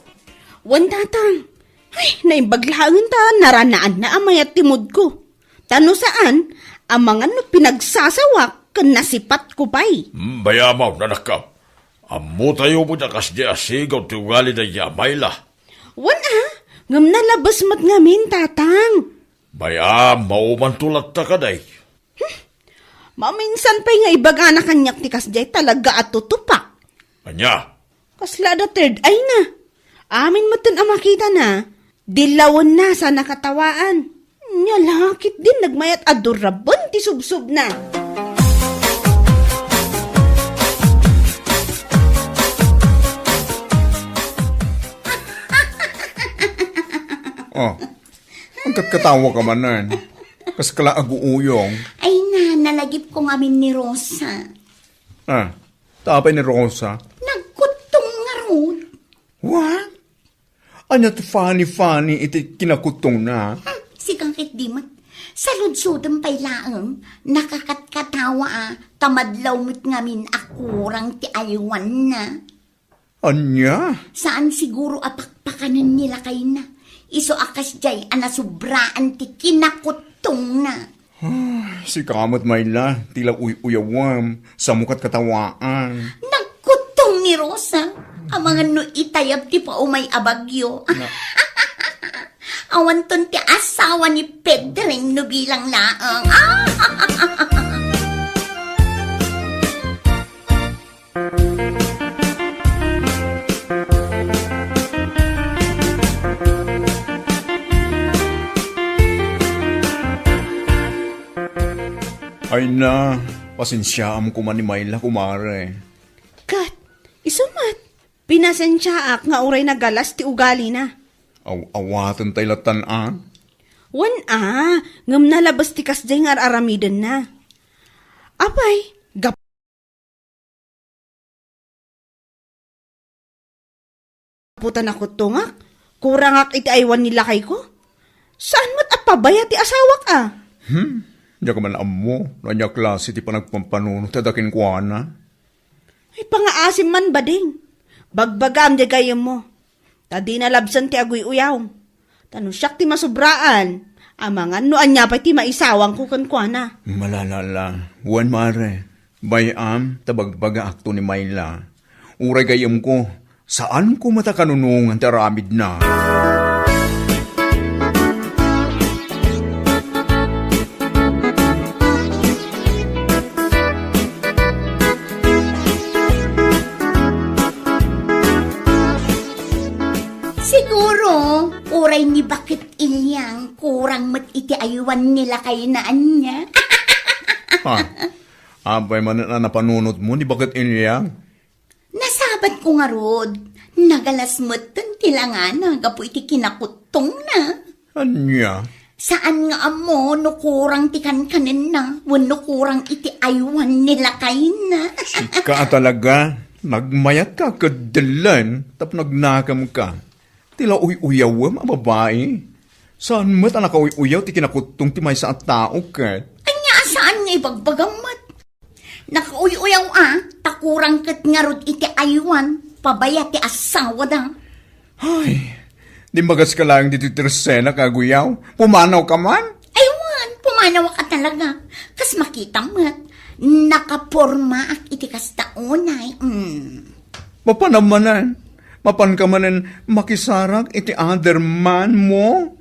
Wen, tatang. Ay, naimbag laengen ta naranaanna a mayat ti moodko. Ta no saan, amangan no pinagsasawak ken nasipatko pay. Hmm, bay-am, anakko. Ammotayo met a kasdi a sigaw ti ugali dayta a Mayla. Wen a, ngem nalabes met ngamin, tatang. Bay-am, maumanto latta kadi. Hmm, maminsan pay nga ibagana kaniak ti kasdiay talaga a tutupak. Ania? Kasla adda third eye na. Amin metten a makitana, dillawenna sa nakatawaan. Nia la ketdin nagmayat a duraben ti subsobna. Oh, agkatkatawaka manen. Kas kala aguuyong. Ay na, nalagipko ngamin ni Rosa. Ah, ta apay ni Rosa? Nagkuttong ngarud. What? Ania ti funny-funny iti kinakuttongna? Hmm, sika ketdi met. Saludsodem pay laeng, nakakatkatawa a, ta madlaw met ngamin a kurang ti aywanna. Ania? Saan siguro a pakpakanen ni lakayna. Isu a kasdiay a nasubraan ti kinakuttongna. Ah, sika met, Mayla, ti la uy-uyawem, samo katkatawaan. Nagkuttong ni Rosa. Amangan no itayab ti paumay a bagyo. Na- Awanton ti asawa ni Pedring no bilang laeng. Ay na, pasensiaam koma ni Mayla, kumare. Ket, isu met, pinasensiaak nga uray nagalas ti ugalina. Aw-awaten tay lattan a? Wen a, ngem nalabes ti kasdiay nga ar-aramidenna. Apay, gap- Puta nakuttongak, kurangak iti aywan ni lakayko. Saan met a pabaya ti asawak a? Hmm? Diak man ammo no ania klase ti panagpampanunot a da kenkuana. Ay, pangaasim man, bading. Bagbagam di gayyemmo. Ta dina labsen ti aguy-uyaw. Ta no siak ti masubraan, amangan no ania pay ti maisawangko kenkuana. Malalala, wen mare, bay-am ta bagbagaakto ni Mayla. Uray gayyemko, saanko met a kanunongan ti aramidna. Siguro, uray ni Baket Ilyang kurang met iti aywan ni lakayna, ania? Ha? Apay manen a napanunotmo ni Baket Ilyang? Nasabatko ngarud, nagalas metten ti langana gapu iti kinakuttongna. Ania? Saan nga ammo no kurang ti kankanenna wenno kurang iti aywan ni lakayna. Sika a talaga, nagmayatka ket dellen tapno agnakemka. Ti la uy-uyawem a babai. Saan met a nakauy-uyaw ti kinakuttong ti maysa a tao ket. Ania a saan nga ibagbagam met? Nakauy-uyaw a, ta kurang ket ngarud iti aywan, pabaya ti asawada. Ay, dimmagas ka laeng ditoy tersenak a aguyaw. Pumanaw ka man? Aywan, pumanaw ka talaga. Kas makitam met, nakapormaak iti kasta unay. Mm. Mapanam manen, mapan ka manen makisarag iti other man mo?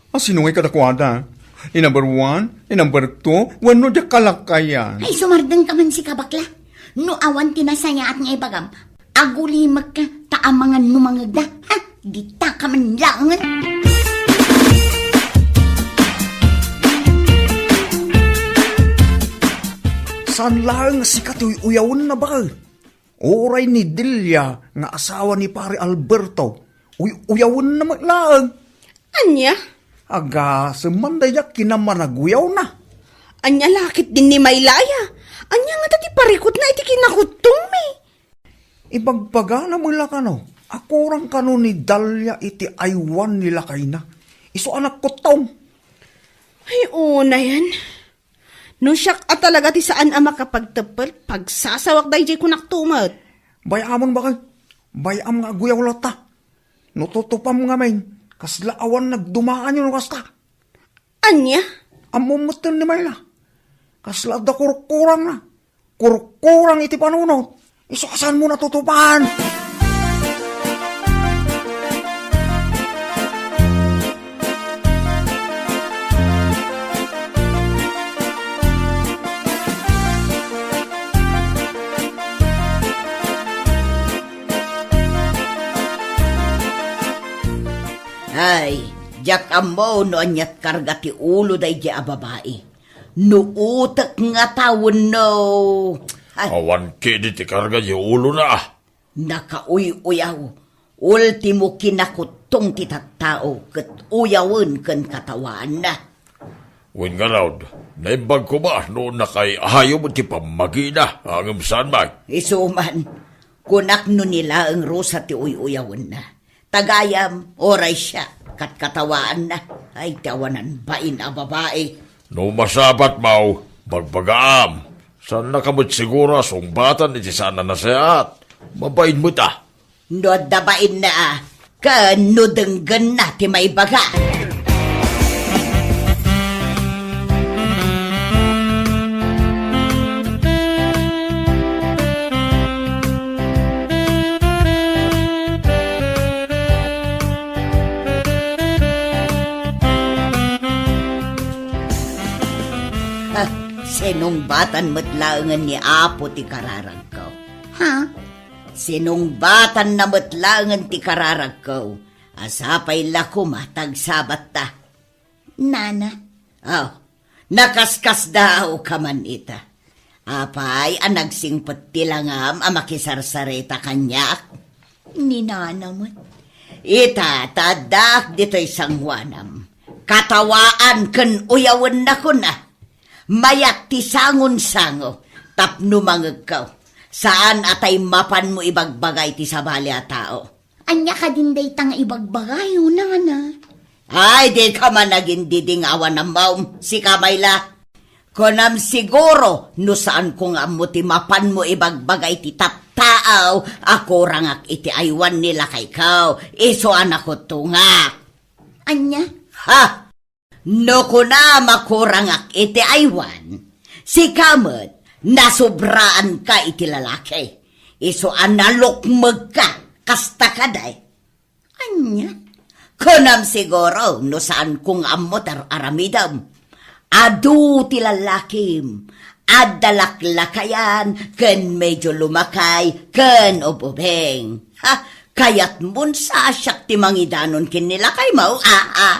A, sino ngay kadakuada? Ni number one, ni number two, wenno diak kalakayan? Ay, sumardeng ka man sika, bakla. No awan ti nasayaat nga ibagam, agulimekka ta amangan no mangegda. Ha? Dita ka man laengen. Saan laeng nga sika ti uy-uyawenna, baket? Uray ni Delia nga asawa ni Pare Alberto, uy-uyawenna met laeng. Ania? Agasem man daydiay a kinamanaguyawna. Ania la ketdin ni Mayla aya? Ania ngata ti parikutna iti kinakuttongmi? Ibagbagana met la kano a kurang kano ni Delia iti aywan ni lakayna. Isu a nagkuttong. Ay, unayen. No siak a talaga ti saan a makapagteppel, pagsasawak daydiay kunakto met. Bay-amon, baket. Bay-am nga aguyaw latta. No tutupam ngamin, kasla awan nagdumaanyo no kasta. Ania? Ammom metten ni Mayla. Kasla adda kurkurangna. Kurkurang iti panunot. Isu a saanmo natutupan. Ay, diak ammo no aniat karga ti ulo daydiay a babai. No utek ngata wenno. Ay. Awan ketdi ti karga ti ulona. Nakauy-uyaw. Ultimo, kinakuttong ti tattao ket uyawen ken katawaanna. Wen ngarud, naimbag koma no nakay-ayo met ti pammagina, ngem saan man. Isu man, kunak no ni laeng Rosa ti uy-uyawenna. Ta gayam, uray siak, katkatawaanna. Ay, ti awanan bain a babai. No masabatmo, bagbagaam. Saannaka met siguro a sungbatan iti saan a nasayaat. Mabain met a. No adda bainna a, ken no denggenna ti maibaga. Ha, sinungbatan met laengen ni Apo ti kararagko. Ha? Sinungbatanna met laengen ti kararagko, a sapay la koma ta agsabatta. Nana. Oh, nakaskasdaaw ka man ita. Apay a nagsingpet ti langam a makisarsarita kaniak? Ni Nana met. Ita, ta addaak ditoy sangoanam. Katawaan ken uyawenna kuna. Mayat ti sangonsango tapno mangegko. Saan a tay mapanmo ibagbaga iti sabali a tao. Ania kadin dayta nga ibagbagayo, nana? Ay, dika man agindidingawan, ammom. Sika, Mayla. Kunam siguro no saanko nga ammo ti mapanmo ibagbaga iti tattaaw a kurangak iti aywan ni lakayko, isu a nakuttongak. Ania? Ha? No kunam a kurangak iti aywan, sika met, nasobraanka iti lalaki. Isu a nalukmegka, kasta kadi. Ania? Kunam siguro no saanko nga ammo ti ar-aramidem. Adu ti lalakim, adda laklakayan ken medio lumakay ken ububeng. Ha, kayatmon sa siak ti mangidanon ken ni lakaymo, a, a.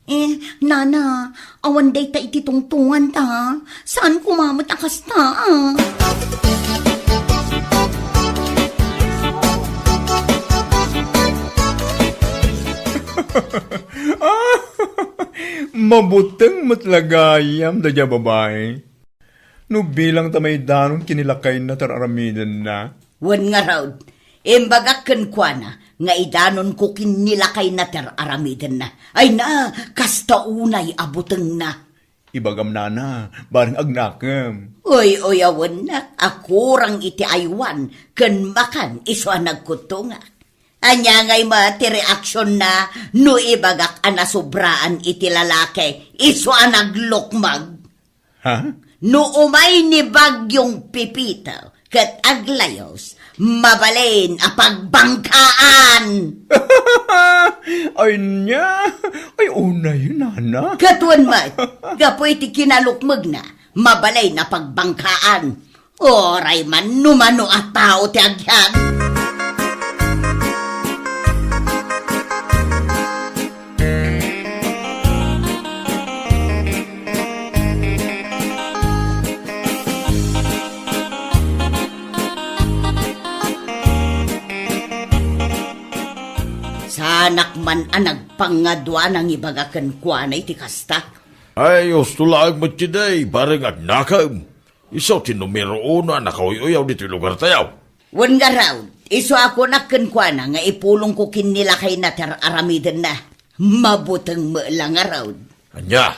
Eh, nana, awan dayta iti tungtunganta. Saanko met a kasta, a. Mabuteng met la gayam daydiay a babai. No bilang ta maidanon ken ni lakayna ti ar-aramidenna. Wen ngarud, imbagak kenkuana nga idanonko ken ni lakayna ti ar-aramidenna. Ay na, kasta unay a butengna. Ibagam, nana, bareng agnakem. Uy-uyawennak a kurang iti aywan ken makan isu a nagkuttongak. Ania ngay met ti reaksionna no ibagak a nasobraan iti lalaki isu a naglukmeg? Ha? No umay ni Bagyong Pepito ket aglayos, mabalin a pagbangkaan. Ay, nia? Ay, unay, nana. Ket wen met, gapu iti kinalukmegna, mabalin a pagbangkaan. Uray man no mano a tao ti agyat. Saanak man a nagpangadua nangibaga kenkuana iti kasta. Ay, husto laeng met ti day, bareng agnakem. Isu ti numero uno a nakauy-uyaw ditoy lugartayo. Wen ngarud, isu a kunak kenkuana nga ipulongko ken ni lakayna ti ar-aramidenna. Mabuteng met la ngarud. Ania?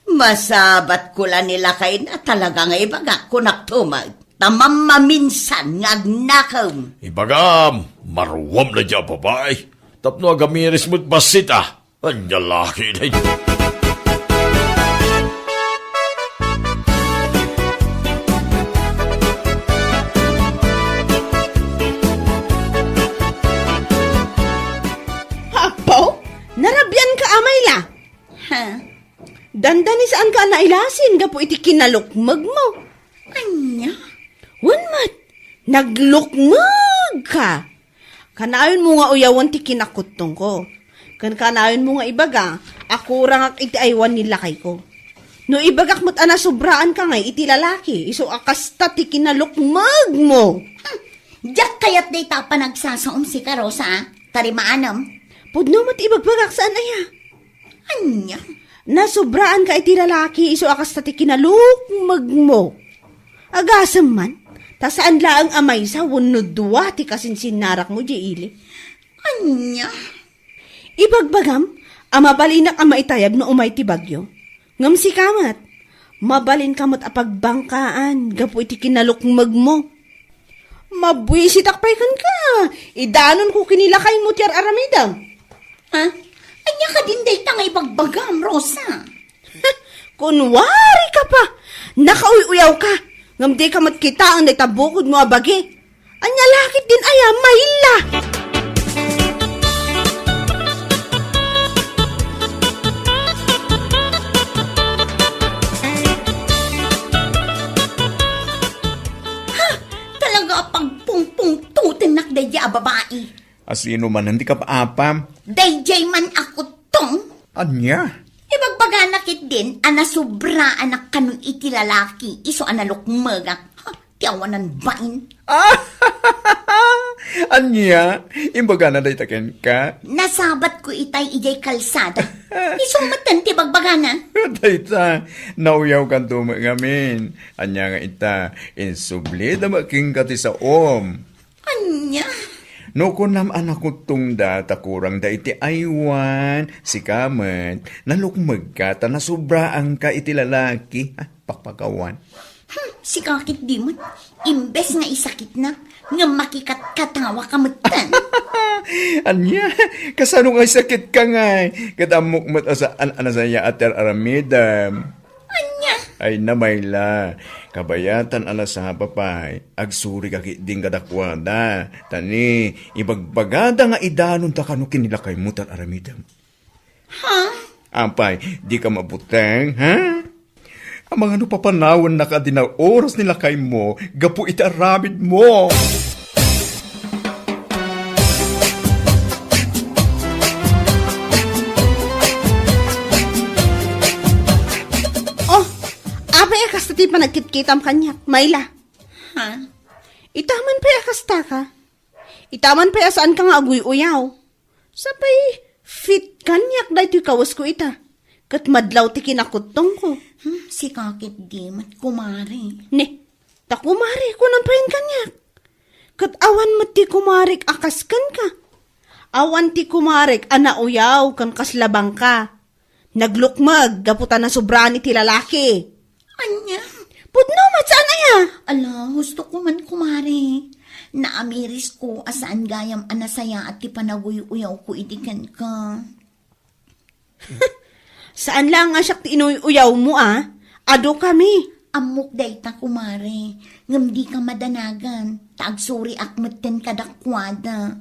Masabatko la ni lakayna, talaga nga ibagak, kunak tumet. Ta mammaminsan nga agnakem. Ibagam, maruam daydiay a babai. Tapno agamiris met bassit a. Ania la ketdin? Apo, narabianka, a Mayla? Ha? Dandani saanka a nailasin gapu iti kinalukmegmo. Ania? Wen met, naglukmegka. Kanayon mo nga uyawen ti kinakuttongko. Ken kanayon mo nga ibaga a kurangak iti aywan ni lakayko. No ibagak met a nasobraanka ngay iti lalaki, isu a kasta ti kinalukmegmo. Hmm, diak kayat dayta a panagsasaom sika, Rosa, a. Tarimaanem. Pudno met ibagbagak, saan aya? Ania? Nasobraanka iti lalaki, isu a kasta ti kinalukmegmo. Agasem man, ta saan laeng a maysa wenno dua ti kasinsinnarakmo diay ili. Ania? Ibagbagam a mabalinak a maitayab no umay ti bagyo. Ngem sika met, mabalinka met a pagbangkaan gapu iti kinalukmegmo. Mabuisitak pay kenka. Idanonko ken ni lakaymo ti ar-aramidem. Ha? Ania kadin dayta nga ibagbagam, Rosa? Kunwarika pa. Nakauy-uyawka. Ngem dika met kitaen dayta bukodmo a bagi. Ania la ketdin aya, Mayla? Ha? Talaga a pagpungpungtotennak daydiay a babai. A sino manen ti kapaapam? Daydiay man a kuttong. Ania? Ibagbagana ketdin a nasobraanak kano iti lalaki, isu a nalukmegak. Ha, ti awanan bain. Ania? Imbagana dayta kenka? Nasabatko itay idiay kalsada. Isu metten ti ibagbagana. Dayta, nauyawkanto met ngamin. Ania nga ita, insublida met kenka ti saom. Ania? No kunam a nakuttongda ta kurangda iti aywan, sika met, nalukmegka ta nasubraanka iti lalaki. Ah, pakpakawan. Hmm, sika ketdi met, imbes nga isakitna, nga makikatkatawa ka metten. Ania, kasano nga isakit ka ngay? Ket ammok met a saan a nasayaat ti ar-aramidem. Ania? Ay, namayla. Kabayatan a nasapa pay. Agsuri ka ketdin kadakuada. Tani, ibagbagada nga idanonta kano kinilakaymo ti ar-aramidem. Ha? Apay, di ka mabuteng, ha? Amangano papanawennaka di naoras ni lakaymo gapu iti aramidmo? Oh, apay a kasta ti panagkitkitam kaniak, Mayla? Ha? Itaman pay a kasta ka. Itaman pay a saan ka nga aguy-uyaw. Sapay, fit kaniak daytoy kawesko ita. Ket madlaw ti kinakuttongko. Hmm, sika ketdi met, kumare. Ne, ta kumare, kunam pay kaniak. Ket awan met ti kumarek a kas kenka. Awan ti kumarek a nauyaw ken kasla bangka. Naglukmeg gapu ta nasubraan iti lalaki. Ania? Pudno met, saan aya? Ala, husto ko man, kumare. Naamirisko a saan gayam a nasayaat ti panaguy-uyawko idi kenka. Saan laeng a siak ti inuy-uyawmo, a? Adu kami. Ammok dayta, kumare, ngem dika madanagan, ta agsuriak metten kadakuada.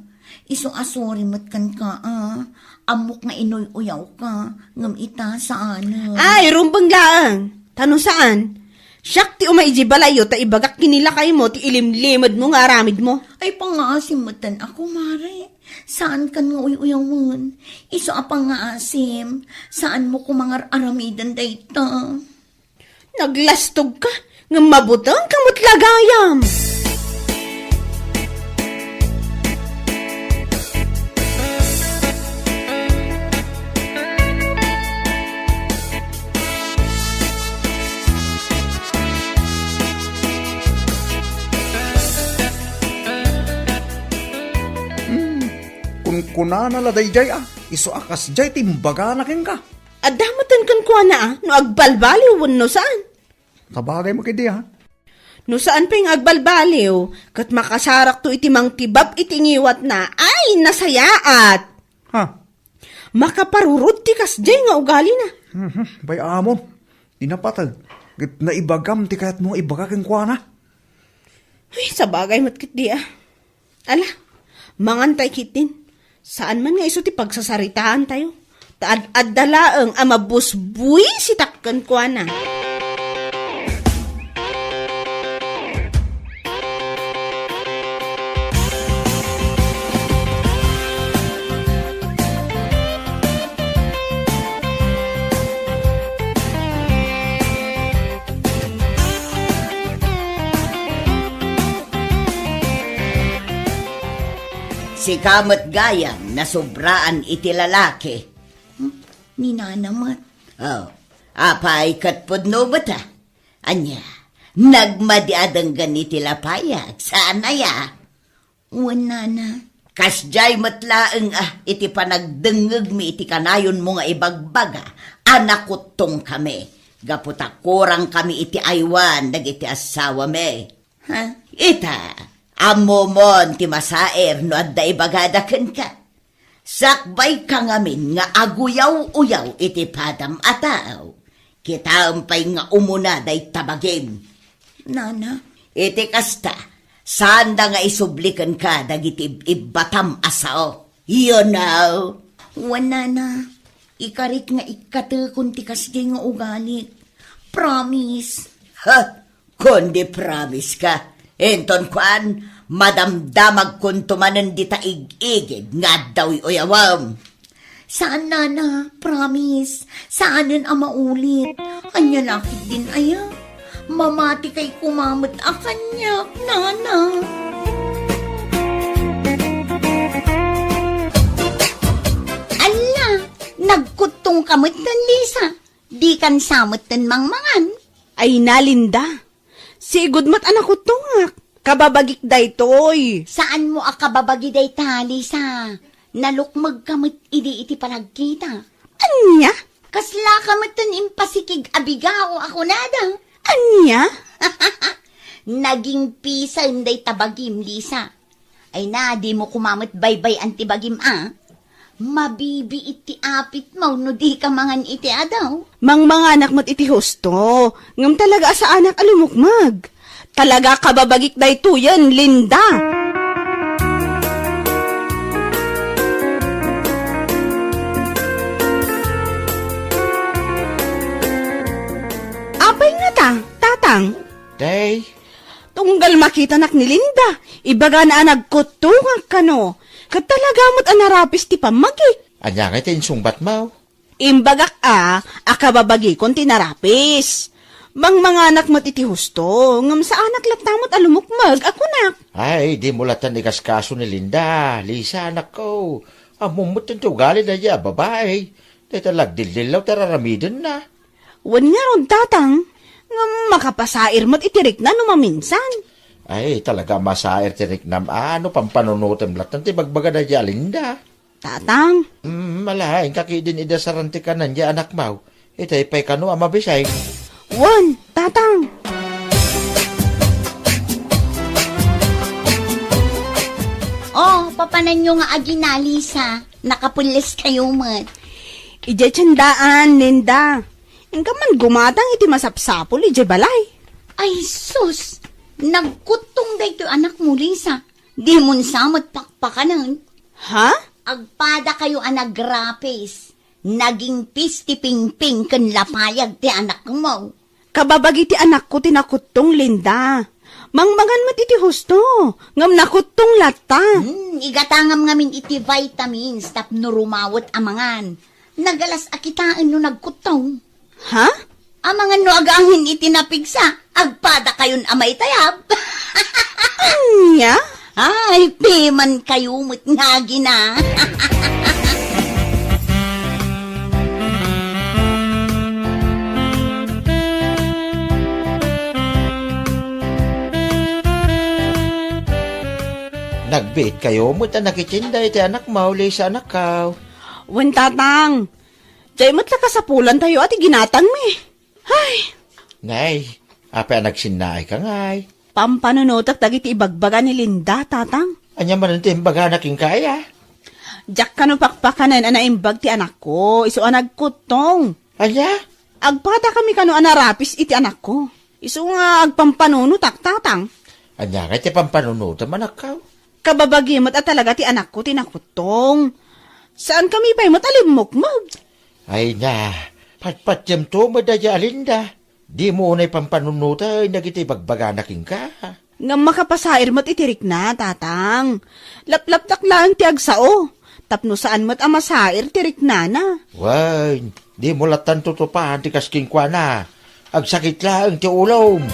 Isu a suri met kenka, a. Ammok nga inuy-uyawka, ngem ita, saan. Ay, rumbeng laeng. Ta no saan, siak ti umay idiay balayyo ta ibagak ken ni lakaymo ti ilimlimedmo nga aramidmo. Ay, pangngaasim metten a, kumare. Saankan nga uy-uyawen. Isu a pangngaasim, saanmo koma nga ar-aramiden dayta. Naglastog ka, ngem mabuteng ka met la gayam. Hmm, kunkunana la daydiay, a, isu a kasdiay ti imbagana kenka. Adda metten kenkuana, a, no agbalbaliw wenno saan. Sabagay met ketdi, a. No saan pay nga agbalbaliw, ket makasarakto iti mangtibab iti ngiwatna, ay, nasayaat! Ha? Makaparurod ti kasdiay nga ugalina. Mhm, bay-amon. Di napateg. Ket naibagam ti kayatmo nga ibaga kenkuana. Ay, sabagay met ketdi, a. Ala, mangantay ketdin. Saan man nga isu ti pagsasaritaantayo. Ta ad-adda laeng a mabusbuisitak kenkuana. Sika met gayam, nasubraan iti lalaki. Hmm? Ni nana met. Oh, apay ket pudno met, a? Ania, nagmadi a denggen iti lapayag, saan aya? Wen, nana. Kasdiay met laeng, a, iti panagdengngegmi iti kanayonmo nga ibagbaga a nakuttongkami, gapu ta kurangkami iti aywan dagiti assawami. Ha? Ita, ammomon ti masaer no adda ibagada kenka. Sakbayka ngamin nga aguyaw-uyaw iti padam a tao. Kitaem pay nga umuna dayta bagim. Nana. Iti kasta, saanda nga isubli kenka dagiti ib-ibbatam a sao. You know? Wen, nana. Ikarik nga ikkatekon ti kasdiay nga ugalik. Promise. Ha? Kundi promise ka. Inton kuan, madamdamagkonto manen dita ig-igid nga adda uy-uyawem. Saan, nana, promise. Saanen a maulit. Ania la ketdin aya? Mamatikay koma met a kaniak, nana. Alla, nagkuttongka metten, Lisa. Dikan sa metten mangmangan. Ay, na, Linda. Sigud met a nakuttongak. Kababagik daytoy. Saanmo a kababagi dayta, Lisa? Nalukmegka met idi iti panagkita. Ania? Kaslaka met impasikig a bigao a kunada. Ania? Naging pisan dayta bagim, Lisa. Ay na, dimo koma met baybay-an ti bagim a. Mabibiit ti apitmo no dika mangan iti adaw. Mangmanganak met iti husto, ngem talaga a saanak a lumukmeg. Talaga kababagik daytoyen, Linda. Apay ngata, Tatang? Day, tunggal makitanak ni Linda, ibagana a nagkuttongak kano. Ket talaga met a narapis ti pammagi. Ania ngay ti insungbatmo? Imbagak a, a kababagikon ti narapis. Mangmanganak met iti husto, ngem saanak latta met a lumukmeg a kunak. Ay, dimo lattan ikaskaso ni Linda, Lisa, anakko. Ammom met ti ugali dayta a babai. Dayta lagdildillaw ti ar-aramidenna. Wen ngarud, Tatang, ngem makapasair met iti rikna no maminsan. Ay, talaga a masair ti riknam a no pampanunotem lattan ti bagbaga dayta a Linda. Tatang. Mm, ala, inka ketdin idasaran ti kanan dayta anakmo. Itay pay kano a mabisay. Wen, Tatang. Oh, papananyo nga agina, Lisa. Nakapulleskayo met. Idiay tiendaan, Linda. Inka man gumatang iti masapsapul idiay balay. Ay, sus! Nagkuttong daytoy anakmo, Lisa. Dimon sa met pakpakanen. Ha? Agpadakayo a nagrapis. Nagingpis ti pingping ken lapayag ti anakmo. Kababagi ti anakko ti nakuttong, Linda. Mangmangan met iti husto, ngem nakuttong latta. Hmm, igatangam ngamin iti vitamins tapno rumawet a mangan. Nagalas a kitaen no nagkuttong. Ha? Amangan no agangin iti napigsa, agpadakayon a maitayab. Ania? Ay, pimankayo met nga agina. Nagbiitkayo met a nakitienda iti anakmo, Lisa, anakko. Wen, Tatang. Diay met la kasapulantayo a ti ginatangmi. Ay! Nay, apay a nagsinnaayka ngay? Pampanunotek dagiti ibagbaga ni Linda, Tatang. Ania manen ti imbagana kenka, aya? Diak kano pakpakanen a naimbag ti anakko, isu a nagkuttong. Ania? Agpadakami kano a narapis iti anakko. Isu nga agpampanunotak, Tatang. Ania ngay ti pampanunotem, anakko? Kababagi met a talaga ti anakko ti nakuttong. Saankami pay met a limmukmeg. Ay na, patpatiem to met dayta a Linda. Dimo unay pampanunoten dagiti ibagbagana kenka. Ngem makapasair met iti rikna, Tatang. Laplaptak laeng ti agsao, tapno saan met a masair ti riknana. Wen, dimo lattan tutupahan ti kas kenkuana. Agsakit laeng ti ulom.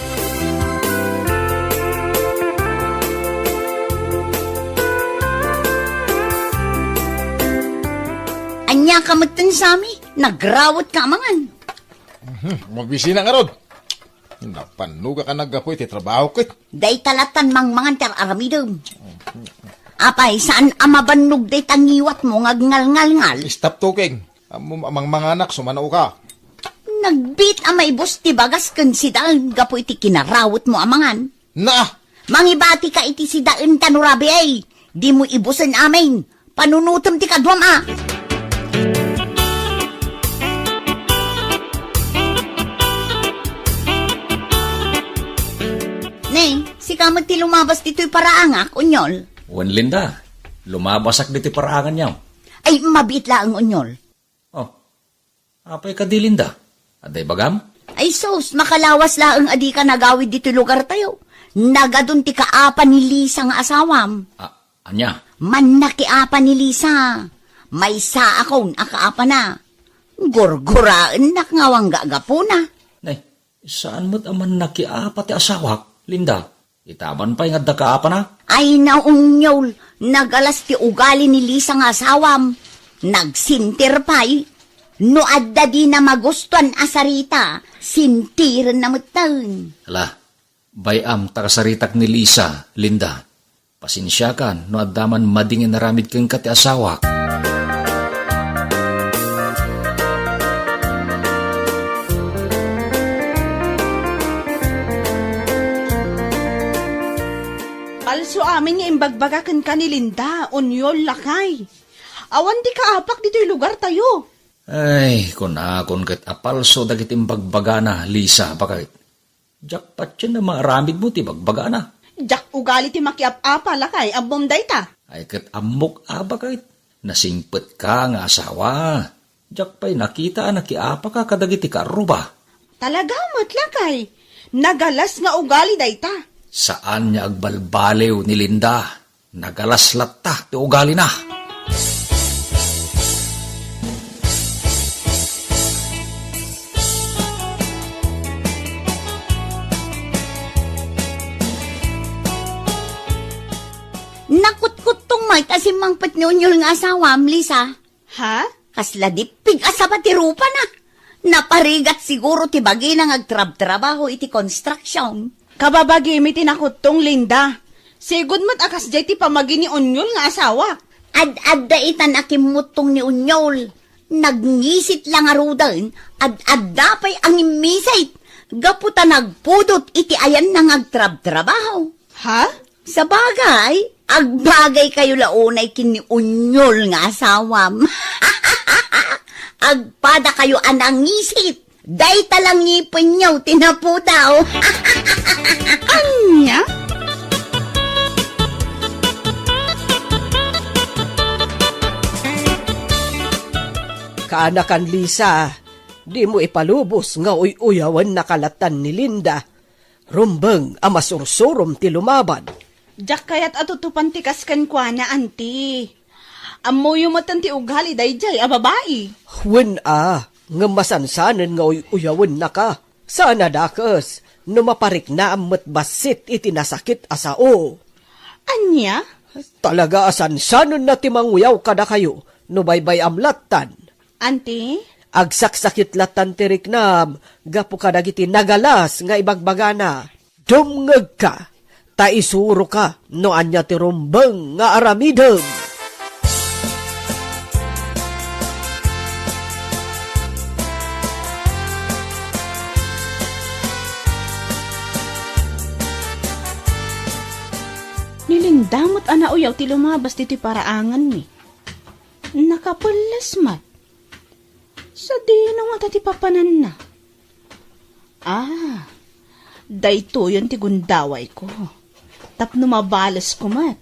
Ania ka metten, Sami? Nagrawetka a mangan. Mhm, mabisina ngarud. Napannogak a naggapu iti trabaho ket. Dayta lattan mangmangan ti ar-aramidem. Apay, saan a mabannog dayta ngiwatmo nga agngalngalngal? Stop talking. Ammom a mangmanganak, sumano ka. Nagbiit a maibus ti bagas ken sidaen gapu iti kinarawetmo a mangan. Na! Mangibatika iti sidaen ta no rabiay, dimo ibusen amin. Panunotem ti kaduam a. Ne, sika met ti lumabas ditoy paraangak, Onyol. Wen, Linda, lumabasak ditoy paraanganyo. Ay, mabiit laeng, Onyol. Oh, apay kadi, Linda? Adda ibagam? Ay sus, makalawas laeng a dika nagawid ditoy lugartayo. Nagadun ti kaapa ni Lisa nga asawam. A-, ania? Mannakiapa ni Lisa. Maysaakon a kaapana. Gurguraennak nga awan gagapuna. Nay, saan met a mannakiapa ti asawak, Linda? Itaman pay nga adda kaapana? Ay, naungngaw, nagalas ti ugali ni Lisa nga asawam. Nagsintir pay. No adda dina magustuan a sarita, sintirenna metten. Ala, Bay-am ta kasaritak ni Lisa, Linda. Pasensiakan no adda man madi nga inaramid kenka ti asawak. Palso amin nga imbagbaga kenka ni Linda, Onyol, lakay. Awan ti kaapak ditoy lugartayo. Ay, kunakon ket a palso dagiti imbagbagana, Lisa, baket. Diak patien a maaramidmo ti bagbagana. Diak ugali ti makiap-apa, lakay, ammom dayta. Ay, ket ammok a, baket. Nasingpetka nga asawa. Diak pay nakita a nakiapaka kadagiti kaarruba. Talaga met, lakay. Nagalas nga ugali dayta. Saan nga agbalbaliw ni Linda. Nagalas latta ti ugalina. Nakutkuttong met a simmangpet ni Onyol nga asawam, Lisa. Ha? Kasla dippig a saba ti rupana. Naparigat siguro ti bagina nga agtrabtrabaho iti construction. Kababagimi ti nakuttong, Linda. Sigud met a kasdiay ti pamagi ni Onyol nga asawak. Ad-adda itan a kimmuttong ni Onyol. Nagngisit la ngaruden, ad-adda pay a ngimmisit. Gapu ta nagpudot iti ayanna nga agtrabtrabaho. Ha? Sabagay, agbagaykayo la unay ken ni Onyol nga asawam. Agpadakayo a nangisit. Dayta la ngipenyo ti napudaw. Ania? Kaanakan, Lisa, dimo ipalubos nga uy-uyawennaka lattan ni Linda. Rumbeng a masursurom ti lumaban. Diak kayat a tutupan ti kas kenkuana, anti. Ammoyo metten ti ugali daydiay a babai. Wen a, ngem masansanen nga uy-uyawennaka. Saan a dakes no mapariknaam met bassit iti nasakit a sao. Ania? Talaga a sansanenna ti manguyaw kadakayo no baybay-am lattan. Anti? Agsaksakit lattan ti riknam gapu kadagiti nagalas nga ibagbagana. Dumngegka, ta isuroka no ania ti rumbeng nga aramidem. Ni Linda met a nauyaw ti lumabas ditoy paraanganmi. Nakapelles met. Sadino ngata ti papananna? Ah, daytoyen ti gundawayko. Tapno mabalesko met.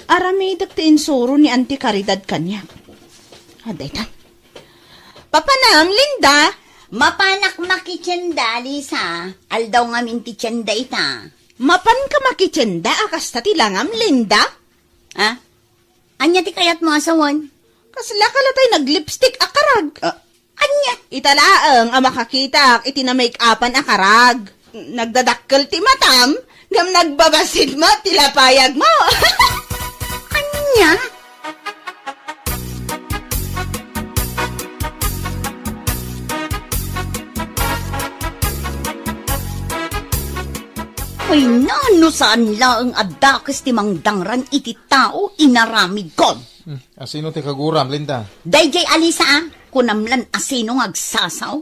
Aramidek ti insuro ni Auntie Caridad kaniak. Ah, daytan. Papanam, Linda? Mapanak makitienda, Lisa. Aldaw ngamin ti tienda ita. Mapanka makitienda a kasta ti langam, Linda? Ah? Ania ti kayatmo a sawen? Kasla ka latay naglipstick a karag. Ah, ania? Ita laeng a makakitak iti na-make-upan a karag. Nagdadakkel ti matam, ngem nagbabassit met ti lapayagmo. Ania? Ay, no saan laeng a dakes ti mangdangran iti tao inaramidko. Hmm, asino ti kaguram, Linda? Daydiay a Lisa, a, kunam lan asino nga agsasaw?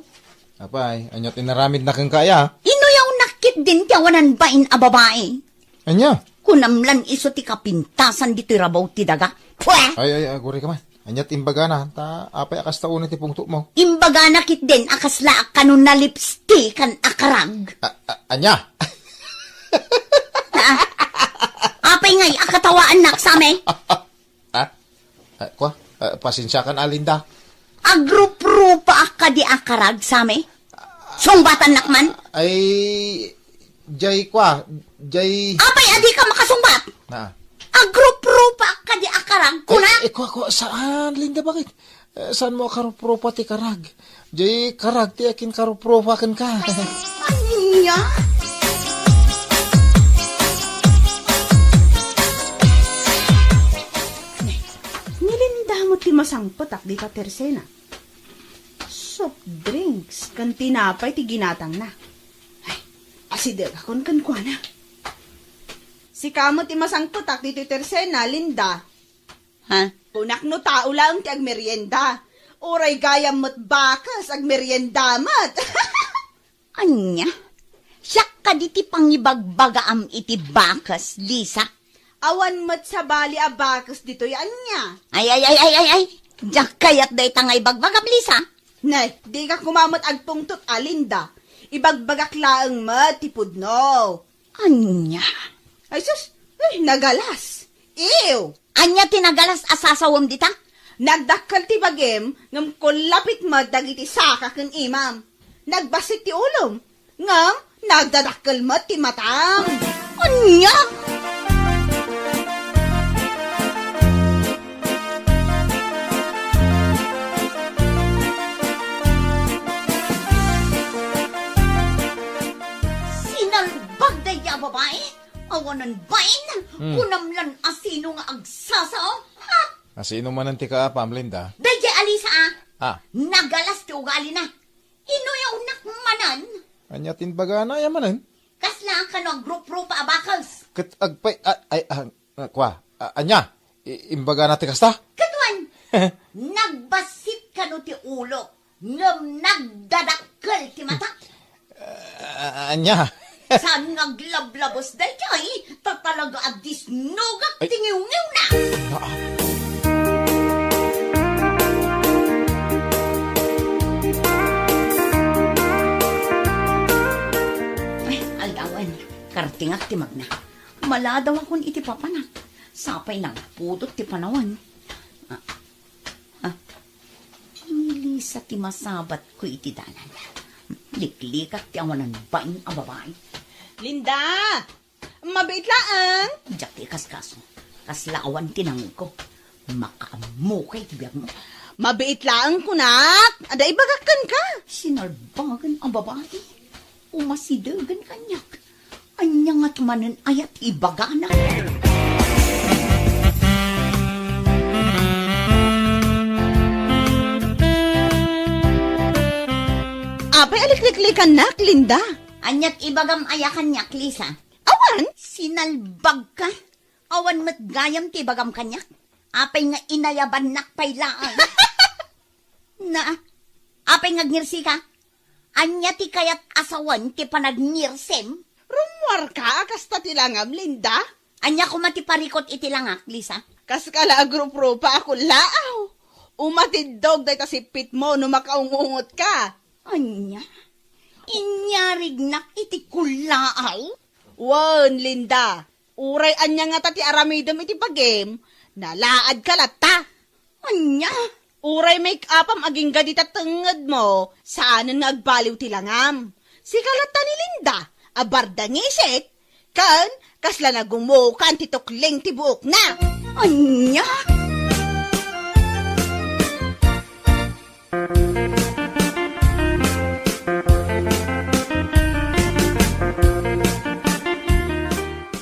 Apay, ania ti inaramidna kenka aya? Inuyawnak ketdin ti awanan bain a babai. Ania? Kunam lan isu ti kapintasan ditoy rabaw ti daga. Pwe! Ay, ay, agurayka man. Ania ti imbagana, ta apay a kasta unay ti pungtotmo? Imbagana ketdin a kasla a kano na lipstikan a karag. A, a, ania? Ah, apay ngay a katawaannak, Sami? Ah? Ah, kwa? Ah, pasensiakan, a, Linda. Agruprupaak kadi a karag, Sami? Sungbatannak man? Ay, jay kwa, jay... Apay a dika makasungbat? Na. Agruprupaak kadi a karag, kuna? Eh, eh, kwa, kwa, saan, Linda, bakit? Eh, saanmo a karuprupa ti karag? Jay karag ti akin karuprupa kenka. Ania? Ni Linda met ti masangpetak dita tersena. Soft drinks ken tinapay ti ginatangna. Ay, a Sidegakon kenkuana. Sika met ti masangpetak ditoy tersena, Linda. Ha? Kunak no tao laeng ti agmerienda. Uray gayam met bakes, agmerienda met. Ania? Siak kadi ti pangibagbagaam iti bakes, Lisa? Awan met sabali a bakes ditoy, ania? Ay, ay, ay, ay, ay, ay. Diak kayat dayta nga ibagbagam, Lisa. Nay, dika koma met agpungtot a, Linda. Ibagbagak laeng met ti pudno. Ania? Ay sus, ay, nagalas. Ew! Ania ti nagalas a sasawem dita? Nagdakkel ti bagim, ngem kullapit met dagiti saka ken imam. Nagbassit ti ulom, ngem nagdadakkel met ti matam. Ania? Sinalbag daydi a babai? Awanan bain? Hmm. Kunam lan a sino nga agsasao? Ha? A sino manen ti kaapam, Linda? Daydi a Lisa, a. Ah. Nagalas ti ugalina. Inuyawnak manen. Ania ti imbagana aya manen? Kasla kano agruprupa a bakes. Ket agpay, a-, ay, a, a, kwa, a, ania? I-, imbagana ti kasta? Ket wen, nagbassit kano ti ulok, ngem nagdadakkel ti mata. A-, ania? Saan nga aglablabos daytoy? Ta talaga a disnogak ti ngiwngiwna. Ay. Naa. Ay, aldawen, kartingak ti magna. Maladawakon iti papanak. Sapay nagpudot ti panawen. Ah, ah. Ni Lisa ti masabatko iti dalan. Liklikak ti awanan bain a babai. Linda! Mabiit laeng! Diak ti ikaskaso. Kasla awan ti nangegko. Makaammokay ti biagmo. Mabiit laeng kunak! Adda ibagak kenka! Sinalbagan a babai. Umasidegen kaniak. Ania nga tumanen ayat ibagana? Apay a likliklikannak, Linda? Aniat ibagam aya kaniak, Lisa? Awan? Sinalbagka? Awan met gayam ti ibagam kaniak? Apay nga inayabannak pay laeng? Na, apay nga agnirsika? Ania ti kayat a sawen ti panagnirsem? Rummuarka a kasta ti langam, Linda? Ania koma ti parikut iti langak, Lisa? Kas kala agruprupa a kullaaw. Umatiddog dayta sippitmo no makaungungotka. Ania? Inyarignak iti kullaaw? Wen, Linda. Uray ania ngata ti aramidem iti bagim, nalaadka latta. Ania? Uray make-upam agingga dita tengngedmo, saanen nga agbaliw ti langam. Sika latta ni Linda, a bardangisek, ken kasla nagumokan ti tukling ti buokna. Ania?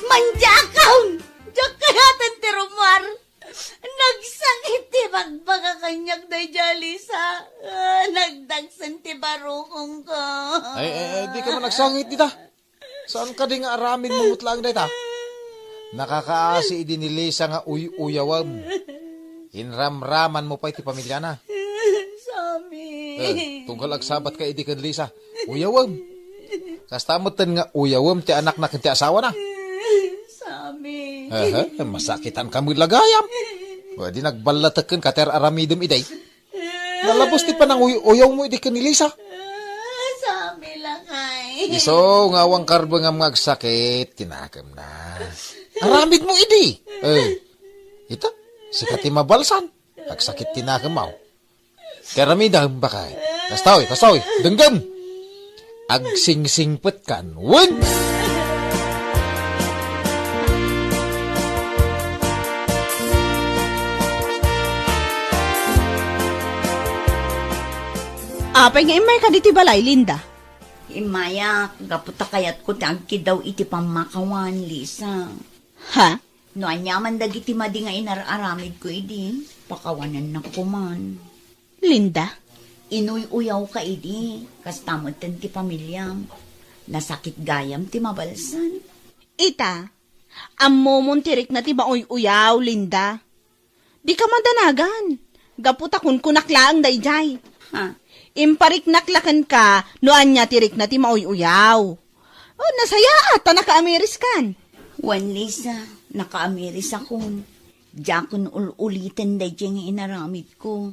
Manjakon! Diak kayaten ti rummuar. Nagsakit ti bagbaga kaniak daydiay a Lisa. Ah, nagdagsen ti barukongko. Ay, ay, ay, dika man agsakit dita. Saan kadi nga aramidmo met laeng dayta? Nakakaasi idi ni Lisa nga uy-uyawem. Inramramanmo pay ti pamiliana. Sami. Eh, tunggal agsabatka idi ken Lisa. Uyawem. Kasta metten nga uyawem ti anakna ken ti asawana. Sami. Aha, masakitanka met la gayam. Wen, di nagballatek kenka ti ar-aramidem idi. Nalabos ti pananguy-uyawmo idi ken ni Lisa. Ah, sami lakay. Isu nga awan karbengam nga agsakit ti nakemna. Aramidmo idi. Eh, ita, sika ti mabalsan. Agsakit ti nakemmo. Ti aramidem, bakay. Kastoy, kastoy, denggem. Agsingsingpetkan. Wen! Apay nga immayka ditoy balay, Linda? Immayak, gapu ta kayatko ti agkiddaw iti pammakawan, Lisa. Ha? No aniaman dagiti madi nga inar-aramidko idi, pakawanennak koman. Linda? Inuy-uyawka idi, kasta metten ti pamiliam. Nasakit gayam ti mabalsan. Ita, ammomon ti rikna ti mauy-uyaw, Linda. Dika madanagan. Gapu ta kunkunak laeng daydiay. Ha? Impariknak la kenka no ania ti rikna ti mauy-uyaw. Oh, nasayaat ta nakaamiriskan. Wen, Lisa, nakaamirisakon. Diakon ul-uliten daydiay nga inaramidko.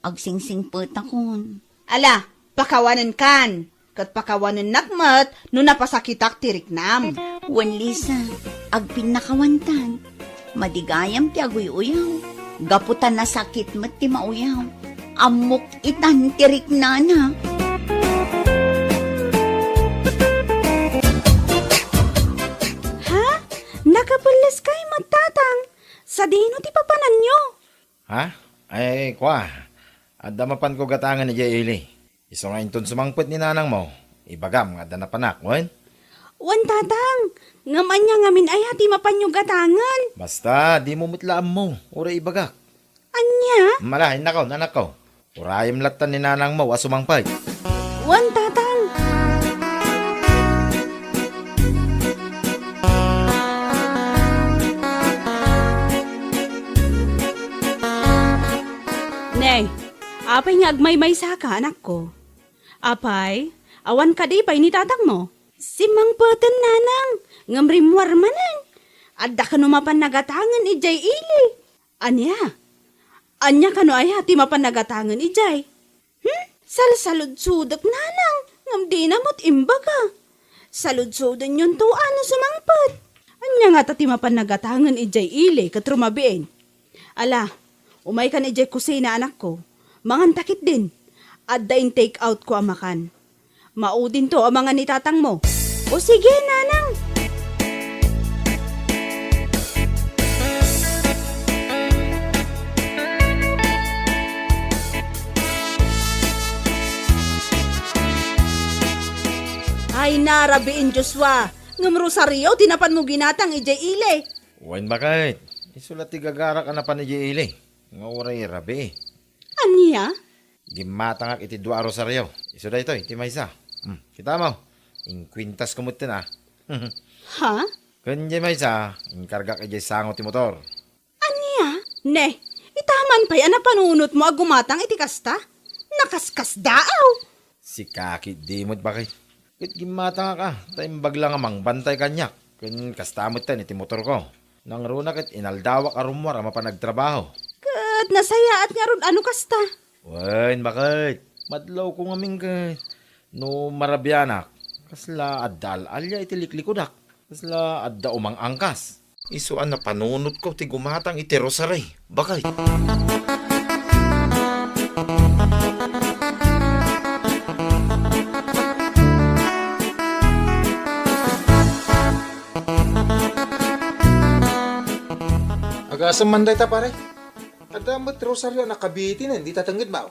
Agsingsingpetakon. Ala, pakawanenkan. Ket pakawanennak met no napasakitak ti riknam. Wen, Lisa, agpinnakawantan. Madi gayam ti aguy-uyaw. Gapu ta nasakit met ti mauyaw. Ammok itan ti riknana. Ha? Nakapelles kay met, Tatang? Sadino ti papananyo? Ha? Ay, kua, adda mapanko gatangen idiay ili. Isu nga inton sumangpet ni nanangmo, ibagam nga adda napanak, wen? Wen, Tatang, ngem ania ngamin aya ti mapanyo gatangen? Basta, dimo met la ammo, uray ibagak. Ania? Mala, innakon, anakko. Urayem latta ni nanangmo a sumangpet. Wen, Tatang. Ne, apay nga agmaymaysaka, anakko? Apay, awan kadi pay ni tatangmo? Simmangpeten, nanang, ngem rimmuar manen. Adda kano mapan nagatangen idiay ili. Ania? Ania kano aya ti mapan nagatangen idiay? Hmm? Salsaludsodek, nanang, ngem dina met imbaga. Saludsodenyon to a no sumangpet. Ania ngata ti mapan nagatangen idiay ili ket rumabiin? Ala, umaykan idiay kusina, anakko. Manganta ketdin. Adda in-take out ko a makan. Maudinto a mangan ni tatangmo. O sige, nanang. Ay, narabiin, Joshua. Ngem rosario ti napanmo ginatang idiay ili. Wen, baket. Isu la ti gagarak a napan idiay ili. Nga uray rabii. Ania? Gimmatangak iti dua a rosario. Isu daytoy, ti maysa. Hmm, kitamo? Inkuintasko metten a. Ha? Ken diay maysa, inkargak idiay sango ti motor. Ania? Ne, ita man pay a napanunotmo a gumatang iti kasta? Nakaskasdaaw! Sika ketdi met, baket. Ket gimmatangak a, ta imbag la nga mangbantay kaniak. Ken kasta metten iti motorko. Nangruna ket inaldawak a rummuar a mapan agtrabaho. Ket nasayaat ngarud a no kasta? Wen, baket. Madlawko ngamin ket no marabianak, kasla adda al-alia iti liklikudak. Kasla adda umang-angkas. Isu a napanunotko ti gumatang iti rosary, baket. Agasem man dayta, pare. Adda met rosaryo a nakabitinen dita tengngedmo.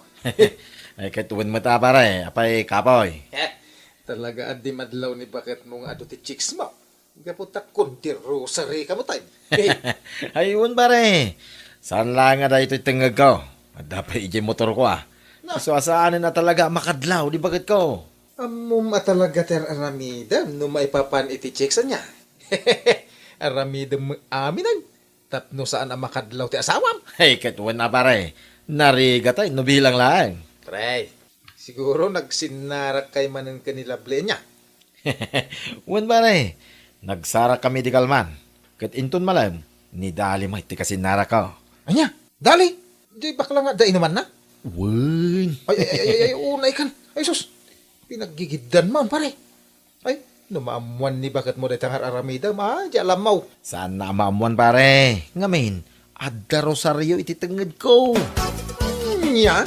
Ay, ket wen met a, pare. Apay, kapoy? Talaga a di madlaw ni baketmo nga adu ti chicks mo. Gapu ta kundi rosary ka met ay. Ay, wen, pare. Saan laeng a daytoy tengngegko. Adda pay idiay motorko a. Na. Isu a saanen a talaga a makadlaw di baketko. Ammom a talaga ti ar-aramidem no maipapan iti chicks ania? Aramidem met amin ay. Tapno saan a makadlaw ti asawam? Ay, ket wen a, pare. Narigat ay no bilang laeng. Pre, siguro nagsinnarak kay manen ken ni Lovely ania? Wen, pare. Nagsarak kami di kalman. Ket inton malem, ni Dali met ti kasinnarakko. Ania? Dali? Di bakla nga adda inumanna? Wen. Ay, ay, ay, ay, ay, unay kan. Ay, sus. Pinaggigiddan man, pare. Ay, no maammuan ni baketmo dayta nga ar-aramidem, ah, di alammaw. Saan a maammuan, pare. Ngamin, adda rosaryo iti tengngedko. Nia?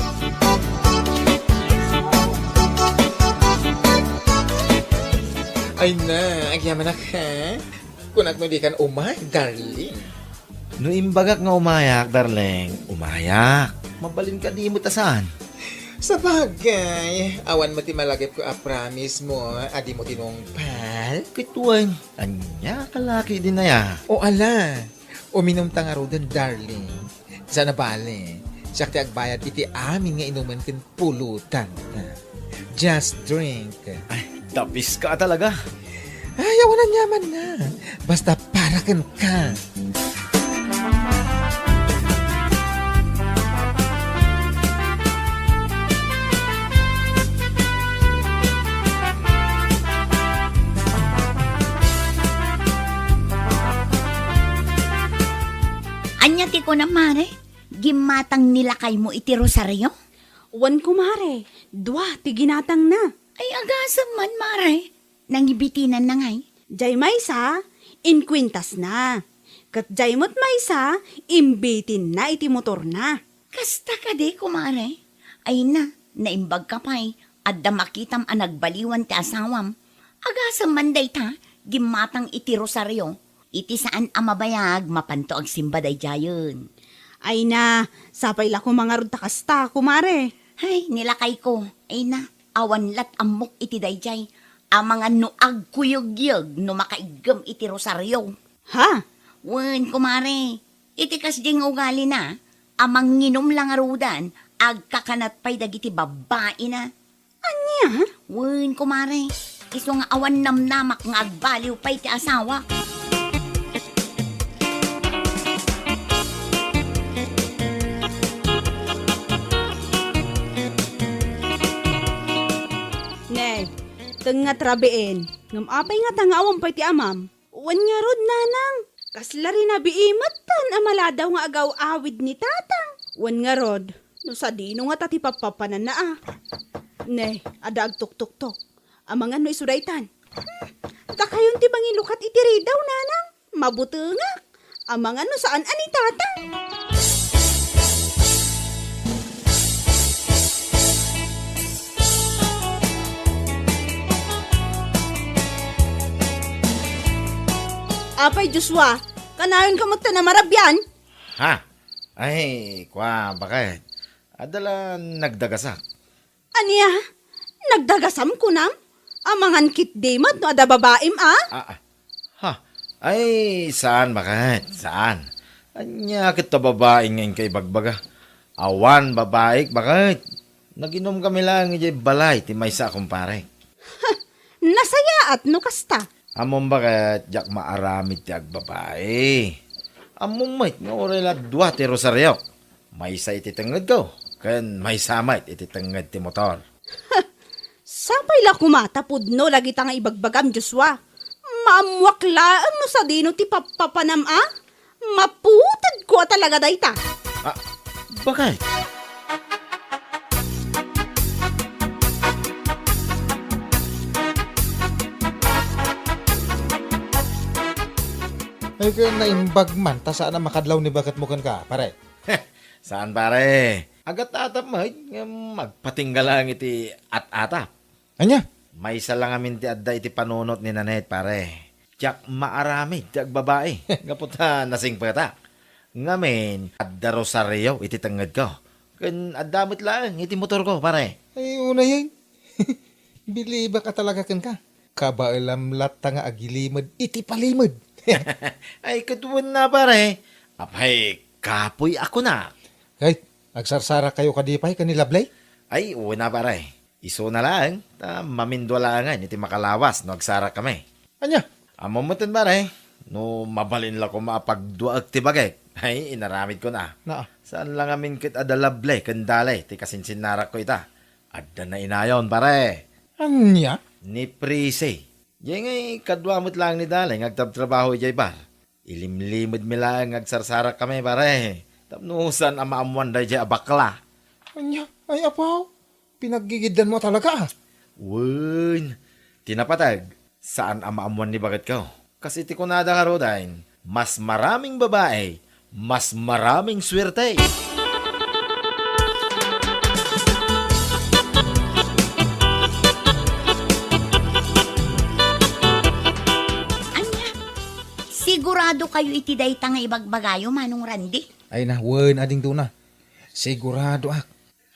Ay na, agyamanak, ha? Kunak no di kan umay, darling. No imbagak nga umayak, darling, umayak. Mabalin kadi met a saan? Sabagay, awan met ti malagipko a promise mo a dimo tinungpal. Ket wen, ania a kalaki din aya? O ala, uminumta ngaruden, darling. Saan a bale, siak ti agbayad iti amin nga inumen ken pulutan. Just drink. Ay, Tapiska talaga. Ay, awan aniamanna. Basta para kenka. Ania ti kunam, Mare? Gimmatang ni lakaymo iti rosario? Wen, kumare, dua ti ginatangna. Ay, agasem man, Mare. Nangibitinanna ngay? Jay maysa, inkuentasna. Ket jay met maysa, imbitinna iti motorna. Kasta kadi, kumare? Ay na, naimbagka pay, adda makitam a nagbaliwan ti asawam. Agasem man dayta, gimmatang iti rosario. Iti saan a mabayag, mapanto agsimba daydiayen. Ay na, sapay la koma ngarud ta kasta, kumare. Hay, ni lakayko. Ay na, awan lat ammok iti daydiay. Amangan no agkuyegyeg no makaiggem iti rosario. Ha? Wen, kumare, iti kasdiay nga ugalina, a manginum la ngaruden, agkakanat pay dagiti babbaina. Ania? Wen, kumare, isu nga awan namnamak nga agbaliw pay ti asawa. Ne, tengnga ti rabiin, ngem apay ngata nga awan pay ti amam? Wen ngarud, nanang, kasla rinabii metten a maladaw nga agaw-awid ni tatang. Wen ngarud, no sadino ngata ti pappapananna a? Ne, adda agtuktoktok. Amangan no isu daytan. Hmm, dakayon ti mangilukat iti ridaw, nanang. Mabutengak. Amangan no saan a ni tatang. Apay, Joshua, kanayonka met ta namarabian? Ha? Ay, kua, baket. Adda la nagdagasak. Ania? Nagdagasam kunam? Amangan ketdi met no adda babaim a? Ah, ah. Ha? Ay, saan, baket? Saan? Ania ket ta babai nga inka ibagbaga? Awan babaik, baket. Naginumkami laeng idiay balay ti maysa a kumparek. Nasayaat no kasta. Ammom, baket, diak maaramid ti agbabai. Ammom met nga uray la dua ti rosariok. Maysa iti tengngedko, ken maysa met iti tengnged ti motor. Sapay la koma ta pudno dagita nga ibagbagam, Joshua. Maammoak laeng no sadino ti pappapanam a? Maputedko a talaga dayta. Ah, baket? Ay, ken naimbag man ta saan a makadlaw ni baketmo kenka, pare. Saan, pare. Agat-atap met ngem agpatingga laeng iti at-atap. Ania? Maysa la ngamin ti adda iti panunot ni Nanette, pare. Diak maaramid ti agbabai. Gapu ta nasingpetak. Ngamin, adda rosario iti tengngedko. Ken adda met laeng iti motorko, pare. Ay, unayen. Bilibak a talaga kenka. Kabaelam latta nga agilimed iti palimed. Ay, ket wen a, pare. Apay, kapuy a kunak. Kay, agsarsarakkayo kadi pay ken ni Lovely? Ay, wen a, pare. Isuna laeng, ta mamindua laengen iti makalawas no agsarakkami. Ania? Ammom metten, pare, no mabalin la koma a pagduaek ti bagek. Ay, inaramidkon a. Naa. Saan la ngamin ket adda Lovely ken Dale ti kasinsinnarakko ita. Adda nainayon, pare. Ania? Ni Prissy. Diay ngay, kadua met laeng ni Dale nga agtrabtrabaho idiay bar. Ilimlimedmi laeng nga agsarsarakkami, pare. Tapno saan a maammoan daydiay a bakla. Ania? Ay, apo, pinaggigiddanmo a talaga, a. Wen, ti napateg, saan a maammoan ni baketko. Kas iti kunada ngaruden, mas maraming babae, mas maraming suwerte. Ania? Sigurado kayo iti dayta nga ibagbagayo, Manong Randy? Ay na, wen, adingdona. Siguradoak.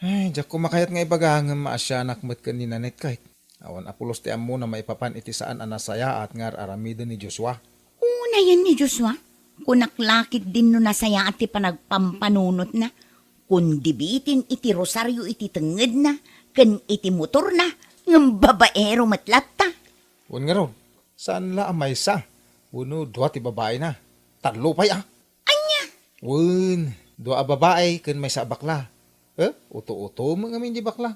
Ay, diak koma kayat nga ibaga ngem maasianak met ken ni Nanette kayt. Awan a pulos ti ammona maipapan iti saan a nasayaat nga ar-aramiden ni Joshua. Unayen ni Joshua, kunak la ketdin no nasayaat ti panagpampanunotna, kundi bitin iti rosario iti tengngedna ken iti motorna, Babaero met latta. Wen ngarud, saan la a maysa wenno dua ti babaina. Tallo pay a. Ania? Wen, dua a babai ken maysa a bakla. Eh, uto-uto met ngamin di bakla.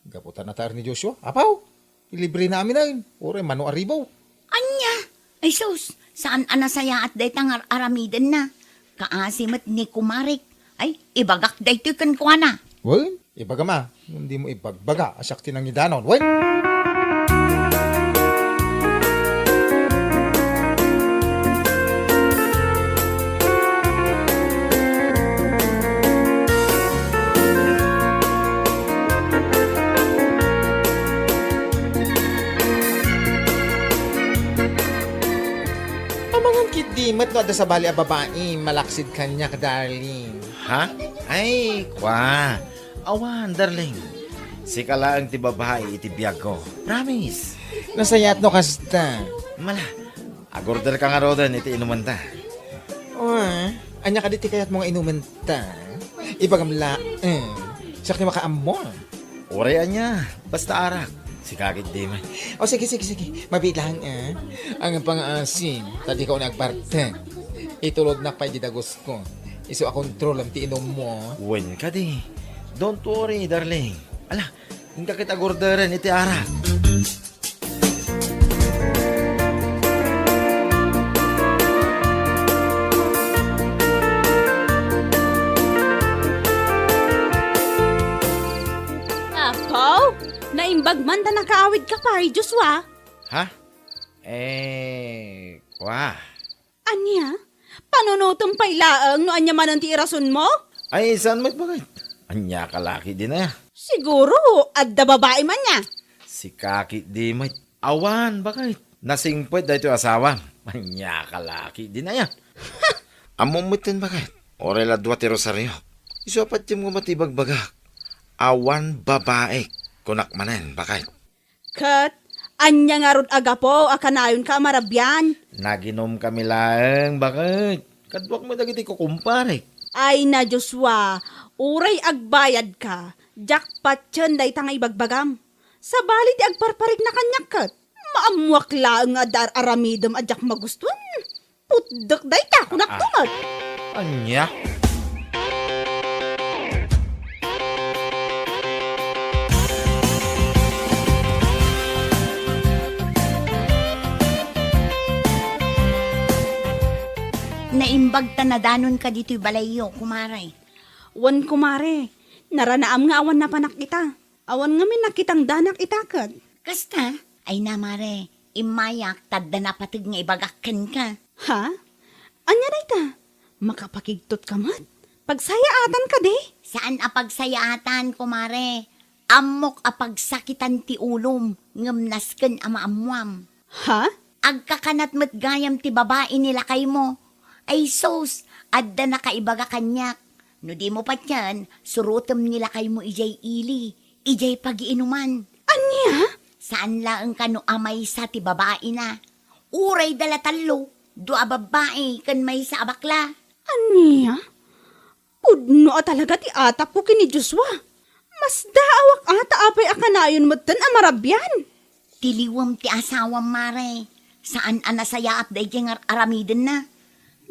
Gapu ta natar ni Joshua, apaw, ilibrena aminen, uray mano a ribu. Ania? Ay sus, saan a nasayaat dayta nga ar-aramidenna. Kaasi met ni kumarek. Ay, ibagak daytoy kenkuana. Wen, ibagam a, ngem dimo ibagbaga a siak ti nangidanon. Wen. Amangan ketdi met no adda sabali a babai malaksid kaniak, darling. Ha? Ay, kua. Awan, darling. Sika laeng ti babai iti biagko. Promise. Nasayaat no kasta. Mala, agorder ka ngaruden iti inumenta. Oh, ania kadi ti kayatmo nga inumenta? Ibagam laeng. Siak ti makaammo. Uray ania, basta arak. Sika ketdi met. O, sige, sige, sige. Mabiit lang, eh. Ang pangasim, ta dika unay agbartek. Itulodnak pay di dagusko. Isu a kontrolam ti inummo. Wen kadi. Don't worry, darling. Ala, inka ket agorderen iti arak. Apo, naimbag man ta nakaawidka pay, Joshua. Ha? Eh, kua. Ania? Panunotem pay laeng no ania manen ti irasonmo? Ay, saan met, baket? Ania ka la ketdin aya? Siguro, adda babaim ania? Sika ketdi met. Awan, baket. Nasingpet daytoy asawam. Ania ka la ketdin aya? Ammom metten, baket. Uray la dua ti rosariok. Isu a patiem nga mati ibagbagak. Awan babaik, kunak manen, baket. Ket ania ngarud a gapu a kanayonka a marabian? Naginumkami laeng, baket. Kaduak met dagiti kukumparek. Ay na, Joshua, uray agbayadka, diak patien dayta nga ibagbagam. Sabali ti agparparikna kaniak ket, maammoak laeng nga adda ar-aramidem a diak magustoen. Putdek dayta, kunak. Ah, met. Ania? Naimbag ta nadanonka ditoy balayyo, kumare. Wen, kumare. Naranaam nga awan napanak ita. Awan ngamin nakitang danak ita ket. Kasta? Ay na, mare, immayak ta adda napateg nga ibagak kenka. Ha? Ania dayta? Makapakigtotka met? Pagsayaatan kadi? Saan a pagsayaatan, kumare. Ammok a pagsakitan ti ulom, ngem nasken a maammoam. Ha? Agkakanat met gayam ti babai ni lakaymo. Ay sus, adda nakaibaga kaniak. No dimo patien, surotem ni lakaymo idiay ili, idiay pagiinuman. Ania? Saan laeng kano a maysa ti babaina. Uray da la tallo, dua a babbai ken maysa a bakla. Ania? Pudno a talaga ti atapko ken ni Joshua. Masdaawak a ta apay a kanayon metten a marabian. Tiliwem ti asawam, mare. Saan a nasayaat daydiay nga ar-aramidenna.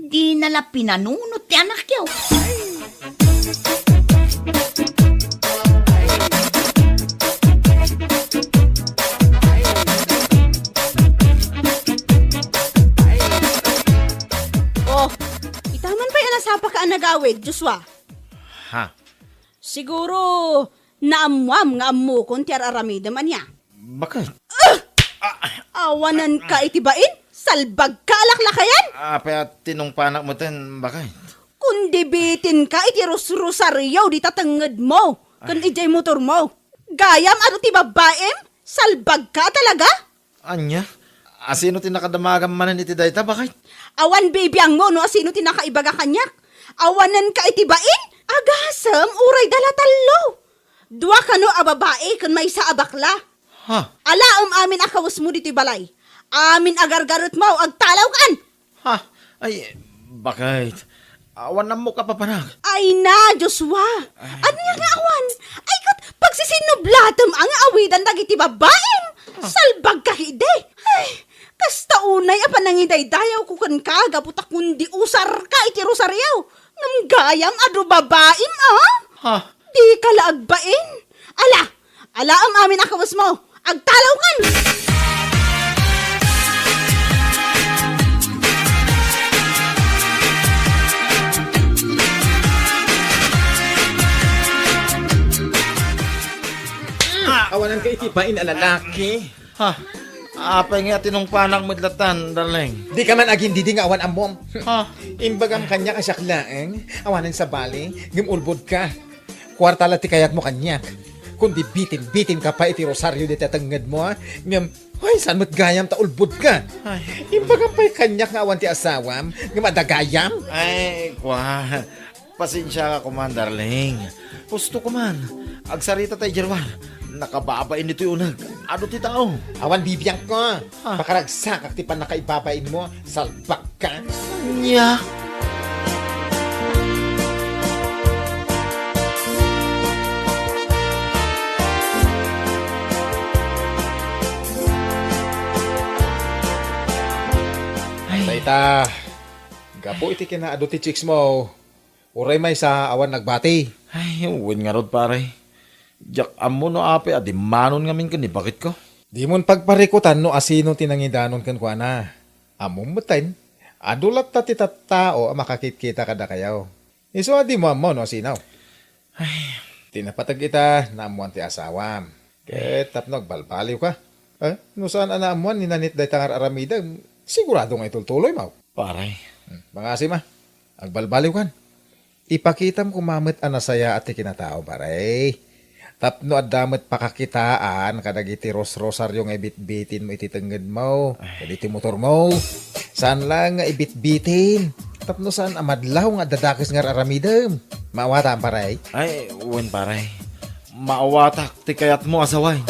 Dina la pinanunot ti anakyo. Oh, ita man pay a nasapaka a nagawid, Joshua. Ha? Siguro, naammoam nga ammokon ti ar-aramidem, ania? Baket? Awanenka iti bain? Salbagka a laklakayan? Apay a tinungpanak metten, baket? Kundi bitinka iti rusrosario dita tengngedmo ken idiay motormo. Gayam adu ti babbaim? Salbagka a talaga? Ania? Asino ti nakadamagam manen iti dayta, baket? Awan bibiangmo no asino ti nakaibaga kaniak. Awanenka iti bain? Agasem, uray da la tallo. Dua kano a babai ken maysa a bakla. Ha? Alaem amin a kawesmo ditoy balay. Amin a gargaretmo, agtalawkan! Ha? Ay, baket? Awan ammok a papanak. Ay na, Joshua! Ay. Ania nga awan? Ay, ket Agsisinublatem a nga awidan dagiti babaim. Salbagka ketdi. Ay, kasta unay a panangidaydayawko kenka gapu ta kundi usarka iti rosario. Ngem gayam adu babaim, a? Ha? Dika la agbain. Ala, alaem amin a kawesmo. Agtalawkan! Awanan ka iti bain a lalaki. Ha? Apay nga tinungpanak met latan, darling? Di ka man agindidi nga awan ammom. Ha? Imbagam kaniak a siak laeng, awanen sabali, ngem ulbod ka. Kuarta la ti kayatmo kaniak. Kundi bitin-bitin ka pa iti rosario dita tengngedmo, a? Ngem, ay, saan met gayam ta ulbod ka? Ay. Imbagam pay kaniak nga awan ti asawam, ngem adda gayam? Ay, kua. Pasensia ka koman, darling. Husto koman. Agsarita tay gerwar. Nakababain ditoy uneg. Adu ti tao. Awan bibiangko. Ah. Pakaragsakak ti pannakaibabainmo. Salbagka. Ania? Ay. Dayta, gapu iti kinaadu ti chicks mo. Uray maysa awan nagbati. Ay, wen ngarud, pare. Diak ammo no apay a dimmanon ngamin ken ni baketko. Dimon pagparikutan no asino ti nangidanon kenkuana. Ammom metten, adu latta ti tattao a makakitkita kadakayo. Isu a dimo ammo no asino. Ay. Ti napateg ita, naammoan ti asawam. Ket tapno agbalbaliwka. Eh, no saan a naammoan ni Nanit dayta nga ar-aramidem, sigurado nga itultuloymo. Pare. Hmm, mangasi ma. Agbalbaliwkan. Ipakitam koma met a nasayaat ti kinatao, pare. Tapno adda met pakakitaan kadagiti ros-rosario nga ibitbitinmo iti tengngedmo, ken iti motormo. Saan laeng nga ibitbitin. Tapno saan a madlaw nga adda dakes nga ar-aramidem. Maawatam, pare? Ay, wen, pare. Maawatak ti kayatmo a sawen.